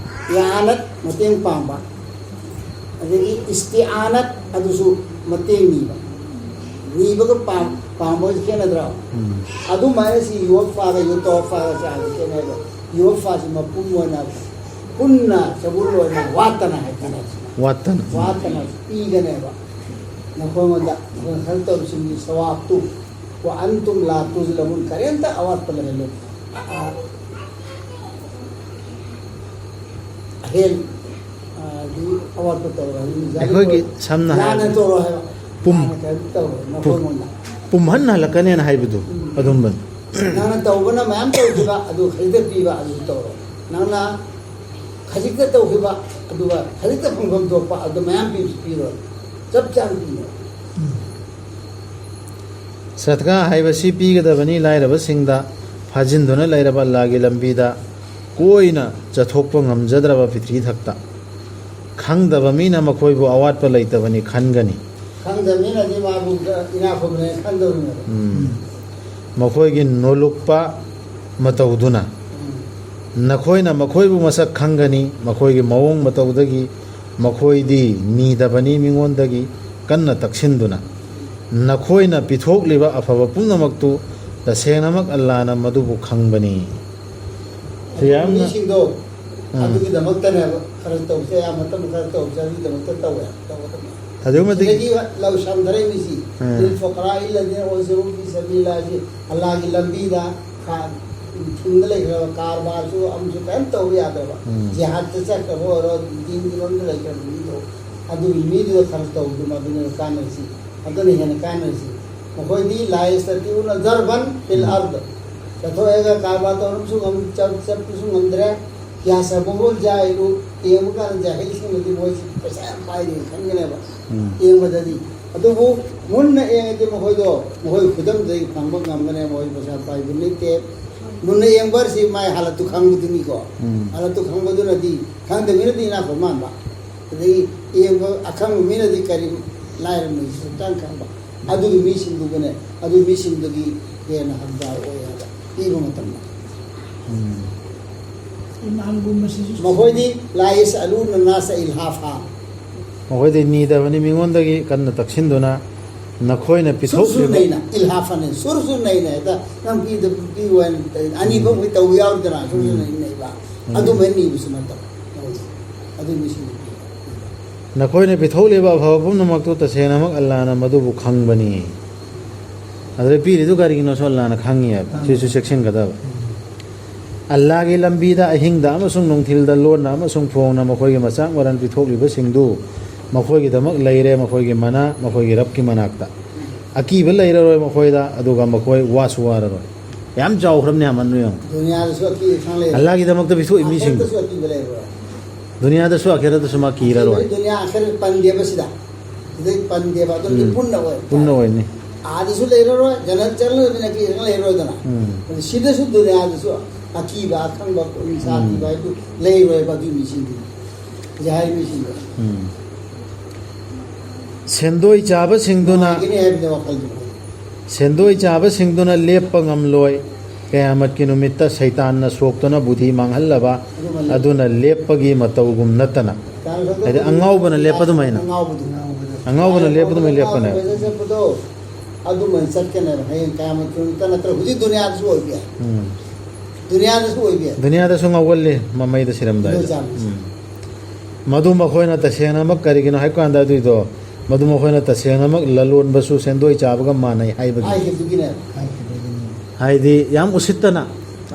ꯏꯑꯥꯅꯠ ꯃꯇꯦꯡ ꯄꯥꯡꯕ꯫ ꯑꯗꯒꯤ ꯏꯁꯇꯤꯑꯥꯅꯠ ꯑꯗꯨꯁꯨ ꯃꯇꯦꯡ ꯅꯤꯕ꯫ ꯅꯤꯕꯒ ꯄꯥꯝ-, ꯄꯥꯝꯕꯒꯁꯨ ꯈꯦꯠꯅꯗ꯭ꯔꯣ? ꯎꯝ꯫ ꯑꯗꯨꯃꯥꯏꯅ ꯁꯤ ꯌꯨꯋꯐꯥꯒ ꯌꯨꯇꯣꯐꯥꯒ ꯆꯥꯡꯁꯦ ꯈꯦꯠꯅꯩꯕ꯫ ꯌꯨꯋꯐꯥꯁꯤ ꯃꯄꯨꯝ ꯑꯣꯏꯅ ꯄꯨꯟꯅ ꯆꯕꯨꯜ ꯑꯣꯏꯅ ꯋꯥꯠꯇꯅ ꯍꯥꯏꯇꯥꯔꯦ꯫ ꯋꯥꯠꯇꯅ꯫ ꯋꯥꯠꯇꯅ ꯄꯤꯒꯅꯦꯕ꯫ ꯅꯈꯣꯏꯉꯣꯟꯗ ꯅꯈꯣꯏꯅ ꯈꯔ ꯇꯧꯔꯤꯁꯤꯡꯒꯤ ꯁꯋꯥꯕꯇꯨ꯫ ꯋꯥ ꯑꯟꯇꯨꯝ ꯂꯥ ꯇꯨꯖꯂꯃꯨꯟ꯫ ꯀꯔꯤꯝꯇ ꯑꯋꯥꯠꯄ ꯂꯩꯍꯜꯂꯣꯏ꯫ ꯑ-, ꯑꯍꯦꯟ, ꯑ, ꯗꯤ ꯑꯋꯥꯠꯄ ꯇꯧꯔꯣꯏ ꯍꯥꯏꯕ꯫ ꯑꯩꯈꯣꯏꯒꯤ ꯁꯝꯅ ꯂꯥꯟꯅ ꯍꯥꯏꯔꯕꯗ ꯇꯧꯔꯣꯏ ꯍꯥꯏꯕ꯫ ꯄꯨꯝ-, ꯂꯥꯟꯅ ꯀꯔꯤꯝꯇ ꯇꯧꯔꯣꯏ ꯄꯨꯝ-, ꯅꯈꯣꯏꯉꯣꯟꯗ꯫ ꯄꯨꯝꯍꯟ ꯍꯜꯂꯛꯀꯅꯦꯅ ꯍꯥꯏꯕꯗꯨ ꯎꯝ꯫ ꯑꯗꯨꯝꯕꯅꯤ꯫ ꯅꯪꯅ ꯇꯧꯕꯅ ꯃꯌꯥꯝ ꯇꯧꯈꯤꯕ ꯑꯗꯨ ꯈꯖꯤꯛꯇ ꯄꯤꯕ ꯑꯗꯨ ꯇꯧꯔꯣꯏ꯫ ꯅꯪꯅ ꯈꯖꯤꯛꯇ ꯇꯧꯈꯤꯕ ꯑꯗꯨꯒ ꯈꯖꯤꯛꯇ ꯐꯪꯐꯝ ꯊꯣꯛꯄ ꯑꯗꯨ ꯃꯌꯥꯝ ꯄꯤꯕꯁꯨ ꯄꯤꯔꯣꯏ꯫ ꯆꯞ ꯆꯥꯅ ꯄꯤꯅꯦꯕ꯫ ꯁꯗꯀꯥ ꯍꯥꯏꯕꯁꯤ ꯄꯤꯒꯗꯕꯅꯤ ꯂꯥꯏꯔꯕꯁꯤꯡꯗ꯫ ꯐꯥꯖꯤꯟꯗꯨꯅ ꯂꯩꯔꯕ ꯑꯜꯂꯥꯍꯒꯤ ꯂꯝꯕꯤꯗ ꯀꯣꯏꯅ ꯆꯠꯊꯣꯛꯄ ꯉꯝꯖꯗ꯭ꯔꯕ ꯄ꯭ꯔꯤꯊꯤꯕꯤ ꯊꯛꯇ ꯈꯪꯗꯕ ꯃꯤꯅ ꯃꯈꯣꯏꯕꯨ ꯑꯋꯥꯠꯄ ꯂꯩꯇꯕꯅꯤ ꯈꯟꯒꯅꯤ꯫ ꯈꯪꯗꯕ ꯃꯤꯅꯗꯤ ꯃꯥꯕꯨ ꯏꯅꯥꯛ ꯈꯨꯟꯕꯅꯦ ꯈꯟꯗꯧꯔꯤꯅꯦꯕ꯫ ꯎꯝ꯫ ꯃꯈꯣꯏꯒꯤ ꯅꯣꯂꯨꯛꯄ ꯃꯇꯧꯗꯨꯅ꯫ ꯎꯝ꯫ ꯅꯈꯣꯏꯅ ꯃꯈꯣꯏꯕꯨ ꯃꯁꯛ ꯈꯪꯒꯅꯤ, ꯃꯈꯣꯏꯒꯤ ꯃꯑꯣꯡ ꯃꯇꯧꯗꯒꯤ꯫ ꯃꯈꯣꯏꯗꯤ ꯅꯤꯗꯕꯅꯤ ꯃꯤꯉꯣꯟꯗꯒꯤ ꯀꯟꯅ ꯇꯛꯁꯤꯟꯗꯨꯅ꯫ ꯅꯈꯣꯏꯅ ꯄꯤꯊꯣꯛꯂꯤꯕ ꯑꯐꯕ ꯄꯨꯝꯅꯃꯛꯇꯨ ꯇꯁꯦꯡꯅꯃꯛ ꯑꯜꯂꯥꯅ ꯃꯗꯨꯕꯨ ꯈꯪꯕꯅꯤ꯫ ꯁꯤ ꯌꯥꯝꯅ ꯃꯤꯁꯤꯡꯗꯣ ꯑꯥ꯫ ꯑꯗꯨꯒꯤꯗꯃꯛꯇꯅꯦꯕ ꯈꯔ ꯇꯧꯁꯦ, ꯑꯌꯥꯝꯕ ꯃꯇꯝꯗ ꯈꯔ ꯇꯧꯁꯦ, ꯑꯗꯨꯒꯤꯗꯃꯛꯇ ꯇꯧꯋꯦ, ꯇꯧꯒꯗꯕꯅꯦ꯫ ꯑꯗꯨꯛꯀꯤ ꯃꯇꯤꯛ ꯁꯤꯗꯒꯤ ꯂꯧ ꯁꯝꯊꯔꯛꯏ ꯃꯤꯁꯤ, ꯑꯥ꯫ ꯂꯤꯜ ꯐꯨꯀꯔꯥ ꯏꯜꯂꯗꯤꯅ ꯑꯣꯟꯁꯤꯔꯨ ꯐꯤ ꯁꯕꯤꯂꯥꯁꯤ ꯑꯜꯂꯥꯒꯤ ꯂꯝꯕꯤꯗ ꯈꯥ-, ꯊꯤꯡꯗ ꯂꯩꯈ꯭ꯔꯕ ꯀꯔꯕꯥꯔꯁꯨ ꯑꯃꯁꯨ ꯀꯔꯤꯝ ꯇꯧꯕ ꯌꯥꯗ꯭ꯔꯕ, ꯎꯝ꯫ ꯖꯤꯍꯥꯗꯇ ꯆꯠꯈ꯭ꯔꯕ ꯑꯣꯏꯔꯣ, ꯗꯤꯟꯒꯤ ꯂꯝꯗ ꯂꯩꯈ꯭ꯔꯕ ꯃꯤꯗꯣ, ꯑꯗꯨꯒꯤ ꯃꯤꯗꯨꯗ ꯈꯔ ꯇꯧꯗꯨꯅ ꯑꯗꯨꯅ ꯀꯥꯟꯅꯔꯤꯁꯤ, ꯑꯗꯨꯅ ꯍꯦꯟꯅ ꯀꯥꯟꯅꯔꯤꯁꯤ꯫ ꯃꯈꯣꯏꯗꯤ ꯂꯥꯏꯁꯇ ꯇꯤꯎꯅ ꯖꯔꯕꯟ ꯐꯤꯜ ꯎꯝ꯫ ꯑꯔꯗ ꯆꯠꯊꯣꯛꯑꯒ ꯀꯔꯕꯥꯔ ꯇꯧꯔꯕꯁꯨ ꯉꯝ-, ꯆꯠ-, ꯆꯠꯄꯁꯨ ꯉꯝꯗ꯭ꯔꯦ꯫ ꯌꯥꯁꯕꯨꯕꯨꯜ ꯖꯥꯍꯤꯂꯨ, ꯌꯦꯡꯕ ꯀꯥꯟꯗ ꯖꯥꯍꯤꯜꯁꯤꯡꯅꯗꯤ ꯃꯣꯏꯁꯤ ꯄꯩꯁꯥ ꯌꯥꯝ ꯄꯥꯏꯔꯦꯅ ꯈꯟꯒꯅꯦꯕ꯫ ꯎꯝ꯫ ꯌꯦꯡꯕꯗꯗꯤ꯫ ꯑꯗꯨꯕꯨ ꯃꯨꯟꯅ ꯌꯦꯡꯉꯗꯤ ꯃꯈꯣꯏꯗꯣ, ꯃꯈꯣꯏ ꯈꯨꯗꯝꯗꯒꯤ ꯈꯪꯕ ꯉꯝꯒꯅꯦ, ꯃꯈꯣꯏ ꯄꯩꯁꯥ ꯄꯥꯏꯕ ꯅꯠꯇꯦ꯫ ꯃꯨꯟꯅ ꯌꯦꯡꯕ ꯍꯥꯏꯁꯤ ꯃꯥꯏ ꯍꯥꯂꯠꯇꯨ ꯈꯪꯕꯗꯨꯅꯤꯀꯣ꯫ ꯎꯝ꯫ ꯍꯥꯂꯠꯇꯨ ꯈꯪꯕꯗꯨꯅꯗꯤ, ꯈꯪꯗꯕ ꯃꯤꯅꯗꯤ ꯏꯅꯥꯛ ꯈꯨꯟꯕ ꯃꯥꯟꯕ꯫ ꯑꯗꯒꯤ ꯌꯦꯡꯕ ꯑꯈꯪꯕ ꯃꯤꯅꯗꯤ ꯀꯔꯤ ꯂꯥꯏꯔꯕꯅꯤ ꯁꯨꯛꯇꯪ ꯈꯪꯕ꯫ ꯑꯗꯨꯒꯤ ꯃꯤꯁꯤꯡꯗꯨꯒꯅꯦ, ꯑꯗꯨꯒꯤ ꯃꯤꯁꯤꯡꯗꯨꯒꯤ ꯍꯦꯟꯅ ꯍꯛꯗꯥꯔ ꯑꯣꯏ ꯍꯥꯏꯕ ꯄꯤꯕ ꯃꯇꯝꯗ꯫ ꯎꯝ꯫ ꯏꯃꯥꯟꯒꯨꯝꯕꯁꯤꯁꯨ ꯃꯈꯣꯏꯗꯤ ꯂꯥꯏ ꯌꯁ ꯑꯂꯨꯅ ꯅꯥꯁ ꯏꯜꯍꯥꯐꯥ꯫ ꯃꯈꯣꯏꯗꯤ ꯅꯤꯗꯕꯅꯤ ꯃꯤꯉꯣꯟꯗꯒꯤ ꯀꯟꯅ ꯇꯛꯁꯤꯟꯗꯨꯅ ꯅꯈꯣꯏꯅ ꯁꯨꯔꯁꯨ ꯄꯤꯊꯣꯛꯂꯤꯕ ꯅꯩꯅ ꯏꯜꯍꯥꯐꯅꯦ, ꯁꯨꯔꯁꯨ ꯅꯩꯅ ꯍꯦꯛꯇ ꯅꯪ ꯄꯤꯗ ꯄꯤꯌꯨ ꯍꯥꯏꯅ ꯑꯅꯤꯃꯛ ꯍꯦꯛ ꯇꯧꯕ ꯌꯥꯎꯗꯅ ꯁꯨꯔꯁꯨ ꯎꯝ꯫ ꯅꯩꯅ ꯅꯩꯕ꯫ ꯎꯝ꯫ ꯑꯗꯨꯃꯥꯏꯅ ꯅꯤꯕꯁꯨ ꯅꯠꯇꯕ꯫ ꯇꯧꯗꯦ꯫ ꯑꯗꯨ ꯃꯤꯁꯤꯡꯗꯨ ꯄꯤꯕ꯫ ꯅꯈꯣꯏꯅ ꯄꯤꯊꯣꯛꯂꯤꯕ ꯑꯐꯕ ꯄꯨꯝꯅꯃꯛꯇꯨ ꯇꯁꯦꯡꯅꯃꯛ ꯑꯜꯂꯥꯅ ꯃꯗꯨꯕꯨ ꯈꯪꯕꯅꯤ꯫ ꯑꯗꯨꯗ ꯄꯤꯔꯤꯗꯨ ꯀꯔꯤꯒꯤꯅꯣꯁꯨ ꯑꯜꯂꯥꯅ ꯈꯪꯉꯤ ꯍꯥꯏꯕ꯫ ꯁꯤꯁꯨ ꯆꯦꯛꯁꯤꯟꯒꯗꯕ꯫ ꯑꯜꯂꯥꯒꯤ ꯂꯝꯕꯤꯗ ꯑꯍꯤꯡꯗ ꯑꯃꯁꯨꯡ ꯅꯨꯡꯊꯤꯜꯗ ꯂꯣꯟꯅ ꯑꯃꯁꯨꯡ ꯐꯣꯡꯅ ꯃꯈꯣꯏꯒꯤ ꯃꯆꯥꯛ ꯃꯔꯟ ꯄꯤꯊꯣꯛꯂꯤꯕꯁꯤꯡꯗꯨ ꯃꯈꯣꯏꯒꯤꯗꯃꯛ ꯂꯩꯔꯦ, ꯃꯈꯣꯏꯒꯤ ꯃꯅꯥ ꯃꯈꯣꯏꯒꯤ ꯔꯕꯀꯤ ꯃꯅꯥꯛꯇ꯫ ꯑꯀꯤꯕ ꯂꯩꯔꯔꯣꯏ ꯃꯈꯣꯏꯗ, ꯑꯗꯨꯒ ꯃꯈꯣꯏ ꯋꯥꯁꯨ ꯋꯥꯔꯔꯣꯏ꯫ ꯌꯥꯝ ꯆꯥꯎꯈ꯭ꯔꯕꯅꯦ ꯑꯃꯟꯗꯨ ꯌꯦꯡꯉꯨ꯫ ꯗꯨꯅꯤꯌꯥꯗꯁꯨ ꯑꯀꯤ ꯑꯈꯪ ꯂꯩꯔꯣꯏ꯫ ꯑꯜꯂꯥꯒꯤꯗꯃꯛꯇ ꯄꯤꯊꯣꯛꯏ ꯃꯤꯁꯤꯡꯗꯣ꯫ ꯑꯈꯦꯔꯠꯇꯁꯨ ꯑꯀꯤꯕ ꯂꯩꯔꯣꯏ꯫ ꯗꯨꯅꯤꯌꯥꯗꯁꯨ ꯑꯈꯦꯔꯠꯇꯁꯨ ꯃꯥ ꯀꯤꯔꯔꯣꯏ꯫ ꯗꯨꯅꯤꯌꯥ ꯑꯈꯦꯔꯠ ꯄꯟꯗꯦꯕ ꯁꯤꯗ꯫ ꯁꯤꯗꯩ ꯄꯟꯗꯦꯕ꯫ ꯑꯗꯨꯝꯗꯤ ꯎꯝ꯫ ꯄꯨꯟꯅ ꯑꯣꯏ꯫ ꯄꯨꯟꯅ ꯑꯣꯏꯅꯤ꯫ ꯑꯥꯗꯁꯨ ꯂꯩꯔꯔꯣꯏ, ꯖꯅꯠ ꯆꯪꯂꯕꯅꯤꯅ ꯑꯀꯤ ꯑꯈꯪ ꯂꯩꯔꯣꯏꯗꯅ꯫ ꯎꯝ꯫ ꯑꯗꯨ ꯁꯤꯗꯁꯨ ꯗꯨꯅꯤꯌꯥꯗꯁꯨ ꯑꯀꯤꯕ ꯑꯈꯪꯕ ꯍꯤꯡꯁꯥ ꯎꯝ꯫ ꯀꯤꯕ ꯍꯥꯏꯕꯗꯨ ꯂꯩꯔꯣꯏꯕ ꯑꯗꯨꯒꯤ ꯃꯤꯁꯤꯡꯗꯨ꯫ ꯖꯍꯥꯏ ꯃꯤꯁꯤꯡꯗꯨ꯫ ꯎꯝ꯫ ꯁꯦꯟꯗꯣꯏ ꯆꯥꯕꯁꯤꯡꯗꯨꯅ ꯅꯨꯡꯉꯥꯏꯒꯅꯤ ꯍꯥꯏꯕꯗ ꯋꯥꯈꯜꯗꯨ ꯑꯣꯏ꯫ ꯁꯦꯟꯗꯣꯏ ꯆꯥꯕꯁꯤꯡꯗꯨꯅ ꯂꯦꯞꯄ ꯉꯝꯂꯣꯏ꯫ ꯀꯌꯥꯃꯠꯀꯤ ꯅꯨꯃꯤꯠꯇ ꯁꯩꯇꯥꯟꯅ ꯁꯣꯛꯇꯨꯅ ꯕꯨꯙꯤ ꯃꯥꯡꯍꯜꯂꯕ ꯑꯗꯨꯅ ꯂꯦꯞꯄꯒꯤ ꯃꯇꯧꯒꯨꯝ ꯅꯠꯇꯅ꯫ ꯍꯥꯏꯗꯤ ꯑꯉꯥꯎꯕꯅ ꯂꯦꯞꯄ ꯑꯗꯨꯃꯥꯏꯅ꯫ ꯑꯉꯥꯎꯕꯗꯨ꯫ ꯑꯉꯥꯎꯕꯅ ꯂꯦꯞꯄ ꯑꯗꯨꯃꯥꯏꯅ ꯂꯦꯞꯄꯅꯦ꯫ ꯑꯉꯥꯎꯕꯅ ꯆꯠꯄꯗꯣ ꯑꯗꯨꯃꯥꯏꯅ ꯆꯠꯀꯅꯦꯕ꯫ ꯍꯌꯦꯡ ꯀꯌꯥꯃꯠꯀꯤ ꯅꯨꯃꯤꯠꯇ ꯅꯠꯇ꯭ꯔꯒ ꯍꯧꯖꯤꯛ ꯗꯨꯅꯤꯌꯥꯗꯁꯨ ꯑꯣꯏꯕ ꯌꯥꯏ꯫ ꯎꯝ꯫ ꯗꯨꯅꯤꯌꯥꯗꯁꯨ ꯑꯣꯏꯕ ꯌꯥꯏ꯫ ꯗꯨꯅꯤꯌꯥꯗꯁꯨ ꯉꯥꯎꯒꯜꯂꯤ ꯃꯃꯩꯗ ꯁꯤꯔꯝꯗꯥꯏꯗ꯫ ꯂꯣꯏ ꯆꯥꯕꯁꯦ꯫ ꯎꯝ꯫ ꯃꯗꯨ ꯃꯈꯣꯏꯅ ꯇꯁꯦꯡꯅꯃꯛ ꯀꯔꯤꯒꯤꯅꯣ ꯍꯥꯏꯕ ꯀꯥꯟꯗ ꯑꯗꯨꯏꯗꯣ, ꯃꯗꯨ ꯃꯈꯣꯏꯅ ꯇꯁꯦꯡꯅꯃꯛ ꯂꯂꯣꯟꯕꯁꯨ ꯁꯦꯟꯗꯣꯏ ꯆꯥꯕꯒ ꯃꯥꯟꯅꯩ ꯍꯥꯏꯕꯒꯤ꯫ ꯍꯥꯏꯈꯤꯕꯗꯨꯒꯤꯅꯦ꯫ ꯍꯥꯏꯗꯤ ꯌꯥꯝ ꯎꯁꯤꯠꯇꯅ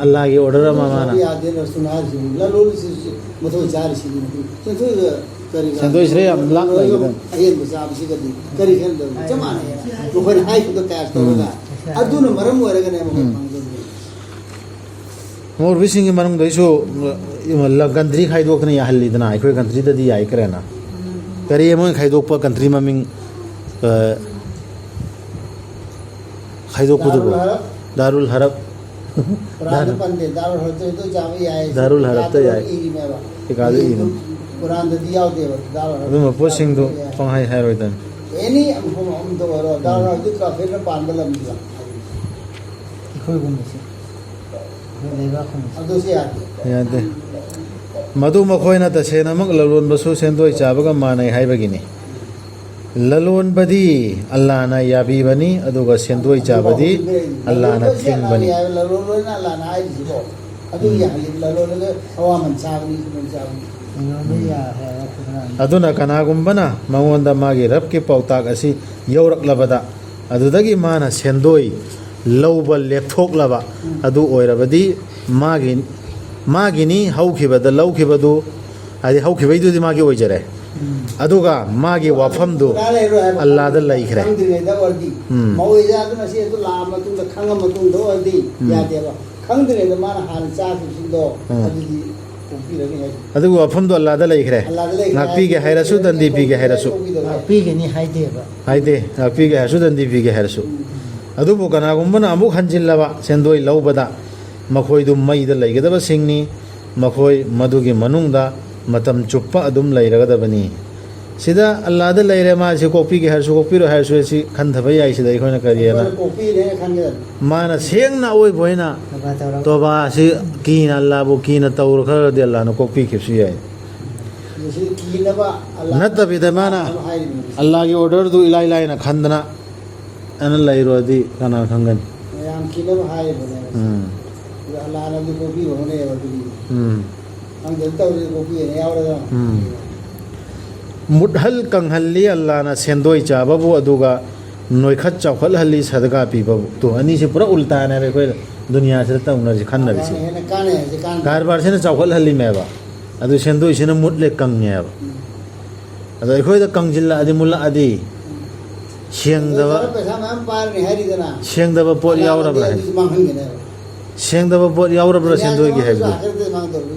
ꯑꯜꯂꯥꯒꯤ ꯑꯣꯔꯗꯔ ꯑꯃ ꯃꯥꯅ꯫ ꯌꯥꯗꯦ ꯅꯔꯁꯨꯅ ꯍꯥꯏꯔꯤꯁꯤꯅꯤ꯫ ꯂꯂꯣꯟꯁꯤꯁꯨ ꯃꯊꯣꯏ ꯆꯥꯔꯤꯁꯤꯅꯤ꯫ ꯁꯦꯟꯗꯣꯏꯒ ꯀꯔꯤ ꯁꯦꯟꯗꯣꯏꯁꯤꯗ ꯌꯥꯝ ꯂꯥꯞꯅ ꯂꯩꯒꯗꯕꯅꯤ꯫ ꯑꯍꯦꯟꯕ ꯆꯥꯕꯁꯤꯒꯗꯤ ꯀꯔꯤ ꯈꯦꯠꯅꯗꯕꯅꯣ? ꯆꯞ ꯃꯥꯟꯅꯩ꯫ ꯃꯈꯣꯏꯅ ꯍꯥꯏꯈꯤꯕꯗꯣ ꯀꯌꯥ ꯇꯧꯔꯒ ꯑꯗꯨꯅ ꯃꯔꯝ ꯑꯣꯏꯔꯒꯅꯦ ꯃꯈꯣꯏ ꯎꯝ꯫ ꯐꯪꯗꯕꯅꯤ꯫ ꯃꯧꯔꯨꯕꯤꯁꯤꯡꯒꯤ ꯃꯅꯨꯡꯗꯩꯁꯨ, ꯎꯝ, ꯂ-, ꯒꯟꯇ꯭ꯔꯤ ꯈꯥꯏꯗꯣꯛꯇꯅ ꯌꯥꯍꯜꯂꯤꯗꯅ, ꯑꯩꯈꯣꯏ ꯒꯟꯇ꯭ꯔꯤꯗꯗꯤ ꯌꯥꯏ ꯀꯔꯦꯅ꯫ ꯀꯔꯤ ꯃꯣꯏꯅ ꯈꯥꯏꯗꯣꯛꯄ ꯒꯟꯇ꯭ꯔꯤ ꯃꯃꯤꯡ, ꯑ, ꯈꯥꯏꯗꯣꯛꯄꯗꯨꯕꯨ? ꯗꯥꯔꯨꯜ ꯍꯔꯞ꯫ ꯗꯥꯔꯨꯜ ꯍꯔꯞ꯫ ꯀꯨꯔꯥꯟꯗ ꯄꯟꯗꯦ꯫ ꯗꯥꯔꯨꯜ ꯍꯔꯞꯇ ꯑꯗꯨ ꯆꯥꯕ ꯌꯥꯏ꯫ ꯗꯥꯔꯨꯜ ꯍꯔꯞꯇ ꯌꯥꯏ꯫ ꯏꯔꯤꯃꯦꯕ꯫ ꯐꯤꯀꯥꯗ ꯏꯔꯤ꯫ ꯀꯨꯔꯥꯟꯗꯗꯤ ꯌꯥꯎꯗꯦꯕ ꯗꯥꯔꯨꯜ ꯍꯔꯞ ꯑꯗꯨꯝꯕ ꯄꯣꯠꯁꯤꯡꯗꯨ ꯆꯥꯕ ꯌꯥꯏ꯫ ꯄꯪꯍꯥꯏ ꯍꯥꯏꯔꯣꯏꯗꯕꯅꯤ꯫ ꯑꯦꯅꯤ ꯑꯃꯐꯝ ꯑꯃꯗ ꯑꯣꯏꯔꯣ, ꯗꯥꯔꯨꯜ ꯍꯔꯞꯇꯤ ꯀꯥꯐꯤꯔꯅ ꯄꯥꯟꯕ ꯂꯝꯁꯤꯗ꯫ ꯑꯩꯈꯣꯏꯒꯨꯝꯕꯁꯦ, ꯑꯩꯈꯣꯏ ꯂꯩꯕꯥꯛꯀꯨꯝꯕꯁꯦ꯫ ꯑꯗꯨꯁꯨ ꯌꯥꯗꯦ꯫ ꯌꯥꯗꯦ꯫ ꯃꯗꯨ ꯃꯈꯣꯏꯅ ꯇꯁꯦꯡꯅꯃꯛ ꯂꯂꯣꯟꯕꯁꯨ ꯁꯦꯟꯗꯣꯏ ꯆꯥꯕꯒ ꯃꯥꯟꯅꯩ ꯍꯥꯏꯕꯒꯤꯅꯤ꯫ ꯂꯂꯣꯟꯕꯗꯤ ꯑꯜꯂꯥꯅ ꯌꯥꯕꯤꯕꯅꯤ, ꯑꯗꯨꯒ ꯁꯦꯟꯗꯣꯏ ꯆꯥꯕꯗꯤ ꯑꯜꯂꯥꯅ ꯊꯤꯡꯕꯅꯤ꯫ ꯂꯂꯣꯟꯕꯅ ꯑꯜꯂꯥꯅ ꯍꯥꯏꯔꯤꯁꯤꯀꯣ꯫ ꯑꯗꯨ ꯎꯝ꯫ ꯌꯥꯍꯜꯂꯤ꯫ ꯂꯂꯣꯟꯕꯗ ꯑꯋꯥꯃꯟ ꯆꯥꯕꯅꯤ, ꯁꯨꯃꯟ ꯆꯥꯕꯅꯤ꯫ ꯂꯂꯣꯟꯕ ꯎꯝ꯫ ꯌꯥ-, ꯍꯥꯏꯔ ꯈꯨꯗꯥꯡ꯫ ꯑꯗꯨꯅ ꯀꯅꯥꯒꯨꯝꯕꯅ ꯃꯉꯣꯟꯗ ꯃꯥꯒꯤ ꯔꯕꯀꯤ ꯄꯥꯎꯇꯥꯛ ꯑꯁꯤ ꯌꯧꯔꯛꯂꯕꯗ, ꯑꯗꯨꯗꯒꯤ ꯃꯥꯅ ꯁꯦꯟꯗꯣꯏ ꯂꯧꯕ ꯂꯦꯞꯊꯣꯛꯂꯕ, ꯎꯝ꯫ ꯑꯗꯨ ꯑꯣꯏꯔꯕꯗꯤ ꯃꯥꯒꯤ, ꯃꯥꯒꯤꯅꯤ ꯍꯧꯈꯤꯕꯗ ꯂꯧꯈꯤꯕꯗꯨ, ꯍꯥꯏꯗꯤ ꯍꯧꯈꯤꯕꯩꯗꯨꯗꯤ ꯃꯥꯒꯤ ꯑꯣꯏꯖꯔꯦ꯫ ꯎꯝ꯫ ꯑꯗꯨꯒ ꯃꯥꯒꯤ ꯋꯥꯐꯝꯗꯨ ꯄꯨꯔꯥ ꯂꯩꯔꯣꯏ ꯍꯥꯏꯕ ꯑꯜꯂꯥꯗ ꯂꯩꯈ꯭ꯔꯦ꯫ ꯈꯪꯗ꯭ꯔꯤꯉꯩꯗ ꯑꯣꯏꯔꯗꯤ, ꯎꯝ꯫ ꯃꯧ ꯏꯖꯥꯗꯨꯅ ꯁꯤ ꯑꯗꯨ ꯂꯥꯛꯑ ꯃꯇꯨꯡꯗ, ꯈꯪꯉ ꯃꯇꯨꯡꯗ ꯑꯣꯏꯔꯗꯤ ꯎꯝ꯫ ꯌꯥꯗꯦꯕ꯫ ꯈꯪꯗ꯭ꯔꯤꯉꯩꯗ ꯃꯥꯅ ꯍꯥꯟꯅ ꯆꯥꯈꯤꯕꯁꯤꯡꯗꯣ ꯎꯝ꯫ ꯑꯗꯨꯗꯤ ꯀꯣꯛꯄꯤꯔꯅꯤ ꯍꯥꯏꯁꯦ꯫ ꯑꯗꯨꯒꯤ ꯋꯥꯐꯝꯗꯣ ꯑꯜꯂꯥꯗ ꯂꯩꯈ꯭ꯔꯦ꯫ ꯑꯜꯂꯥꯗ ꯂꯩꯈ꯭ꯔꯦ꯫ ꯉꯥꯛꯄꯤꯒꯦ ꯍꯥꯏꯔꯁꯨ, ꯗꯟꯗꯤ ꯄꯤꯒꯦ ꯍꯥꯏꯔꯁꯨ꯫ ꯀꯣꯛꯄꯤꯗꯕ ꯌꯥꯏ꯫ ꯉꯥꯛꯄꯤꯒꯅꯤ ꯍꯥꯏꯗꯦꯕ꯫ ꯍꯥꯏꯗꯦ, ꯉꯥꯛꯄꯤꯒꯦ ꯍꯥꯏꯔꯁꯨ, ꯗꯟꯗꯤ ꯄꯤꯒꯦ ꯍꯥꯏꯔꯁꯨ꯫ ꯎꯝ꯫ ꯑꯗꯨꯕꯨ ꯀꯅꯥꯒꯨꯝꯕꯅ ꯑꯃꯨꯛ ꯍꯟꯖꯤꯜꯂꯕ ꯁꯦꯟꯗꯣꯏ ꯂꯧꯕꯗ, ꯃꯈꯣꯏꯗꯨ ꯃꯩꯗ ꯂꯩꯒꯗꯕꯁꯤꯡꯅꯤ꯫ ꯃꯈꯣꯏ ꯃꯗꯨꯒꯤ ꯃꯅꯨꯡꯗ ꯃꯇꯝ ꯆꯨꯞꯄ ꯑꯗꯨꯝ ꯂꯩꯔꯒꯗꯕꯅꯤ꯫ ꯁꯤꯗ ꯑꯜꯂꯥꯗ ꯂꯩꯔꯦ, ꯃꯥ ꯁꯤ ꯀꯣꯛꯄꯤꯒꯦ ꯍꯥꯏꯔꯁꯨ, ꯀꯣꯛꯄꯤꯔꯣꯏ ꯍꯥꯏꯔꯁꯨ, ꯁꯤ ꯈꯟꯊꯕ ꯌꯥꯏ꯫ ꯁꯤꯗ ꯑꯩꯈꯣꯏꯅ ꯀꯔꯤ ꯍꯥꯏꯅ? ꯑꯩꯈꯣꯏꯅ ꯀꯣꯛꯄꯤꯔꯦꯅ ꯈꯟꯒꯗꯕꯅꯤ꯫ ꯃꯥꯅ ꯁꯦꯡꯅ ꯑꯣꯏꯕ ꯑꯣꯏꯅ ꯇꯣꯕꯥ ꯇꯧꯔꯒ꯫ ꯇꯣꯕꯥ ꯑꯁꯤ ꯀꯤꯅ, ꯑꯜꯂꯥꯕꯨ ꯀꯤꯅ ꯇꯧꯔꯈ꯭ꯔꯗꯤ ꯑꯜꯂꯥꯅ ꯀꯣꯛꯄꯤꯈꯤꯕꯁꯨ ꯌꯥꯏ꯫ ꯃꯁꯤ ꯀꯤꯅꯕ ꯑꯜꯂꯥ ꯅꯠꯇꯕꯤꯗ ꯃꯥꯅ ꯍꯥꯏꯔꯤꯕꯅꯤ꯫ ꯑꯜꯂꯥꯒꯤ ꯑꯣꯔꯗꯔꯗꯨ ꯏꯂꯥꯏ ꯂꯥꯏꯅ ꯈꯟꯗꯅ ꯑꯅ ꯂꯩꯔꯨꯔꯗꯤ ꯀꯅꯥ ꯈꯪꯒꯅꯤ? ꯃꯌꯥꯝ ꯀꯤꯅꯕ ꯍꯥꯏꯔꯤꯕꯅꯦ꯫ ꯎꯝ꯫ ꯑꯗꯣ ꯑꯜꯂꯥꯅꯗꯤ ꯀꯣꯛꯄꯤꯕ ꯍꯣꯠꯅꯩꯌꯦꯕ ꯑꯗꯨꯒꯤ꯫ ꯎꯝ꯫ ꯈꯪꯗꯦ, ꯇꯧꯔꯤꯗꯤ ꯀꯣꯛꯄꯤꯔꯦꯅ ꯌꯥꯎꯔꯒ꯫ ꯎꯝ꯫ ꯃꯨꯠꯍꯜ ꯀꯪꯍꯜꯂꯤ ꯑꯜꯂꯥꯅ ꯁꯦꯟꯗꯣꯏ ꯆꯥꯕꯕꯨ, ꯑꯗꯨꯒ ꯅꯣꯏꯈꯠ ꯆꯥꯎꯈꯠꯍꯜꯂꯤ ꯁꯗꯒꯥ ꯄꯤꯕꯕꯨ꯫ ꯇꯣ, ꯑꯅꯤꯁꯤ ꯄꯨꯔꯥ ꯎꯜꯇꯥꯅꯦꯕ ꯑꯩꯈꯣꯏ ꯗꯨꯅꯤꯌꯥꯁꯤꯗ ꯇꯧꯅꯔꯤꯁꯤ, ꯈꯟꯅꯔꯤꯁꯤ꯫ ꯍꯦꯟꯅ ꯀꯥꯟꯅꯩ ꯍꯧꯖꯤꯛꯀꯥꯟ꯫ ꯀꯔꯕꯥꯔꯁꯤꯅ ꯆꯥꯎꯈꯠꯍꯜꯂꯤꯃꯦꯕ, ꯑꯗꯨ ꯁꯦꯟꯗꯣꯏꯁꯤꯅ ꯃꯨꯠꯂꯦ ꯀꯪꯉꯦꯕ꯫ ꯎꯝ꯫ ꯑꯗꯣ ꯑꯩꯈꯣꯏꯗ ꯀꯪꯁꯤꯜꯂꯛꯑꯗꯤ, ꯃꯨꯜꯂꯛꯑꯗꯤ, ꯁꯦꯡꯗꯕ, ꯄꯩꯁꯥ ꯃꯌꯥꯝ ꯄꯥꯏꯔꯅꯤ ꯍꯥꯏꯔꯤꯗꯅ꯫ ꯁꯦꯡꯗꯕ ꯄꯣꯠ ꯌꯥꯎꯔꯕ꯭ꯔꯥ ꯍꯥꯏꯕꯗꯨ꯫ ꯑꯗꯨꯁꯨ ꯃꯥꯡꯍꯟꯒꯅꯦꯕ꯫ ꯁꯦꯡꯗꯕ ꯄꯣꯠ ꯌꯥꯎꯔꯕ꯭ꯔꯥ ꯁꯦꯟꯗꯣꯏꯒꯤ ꯍꯥꯏꯕꯗꯨ꯫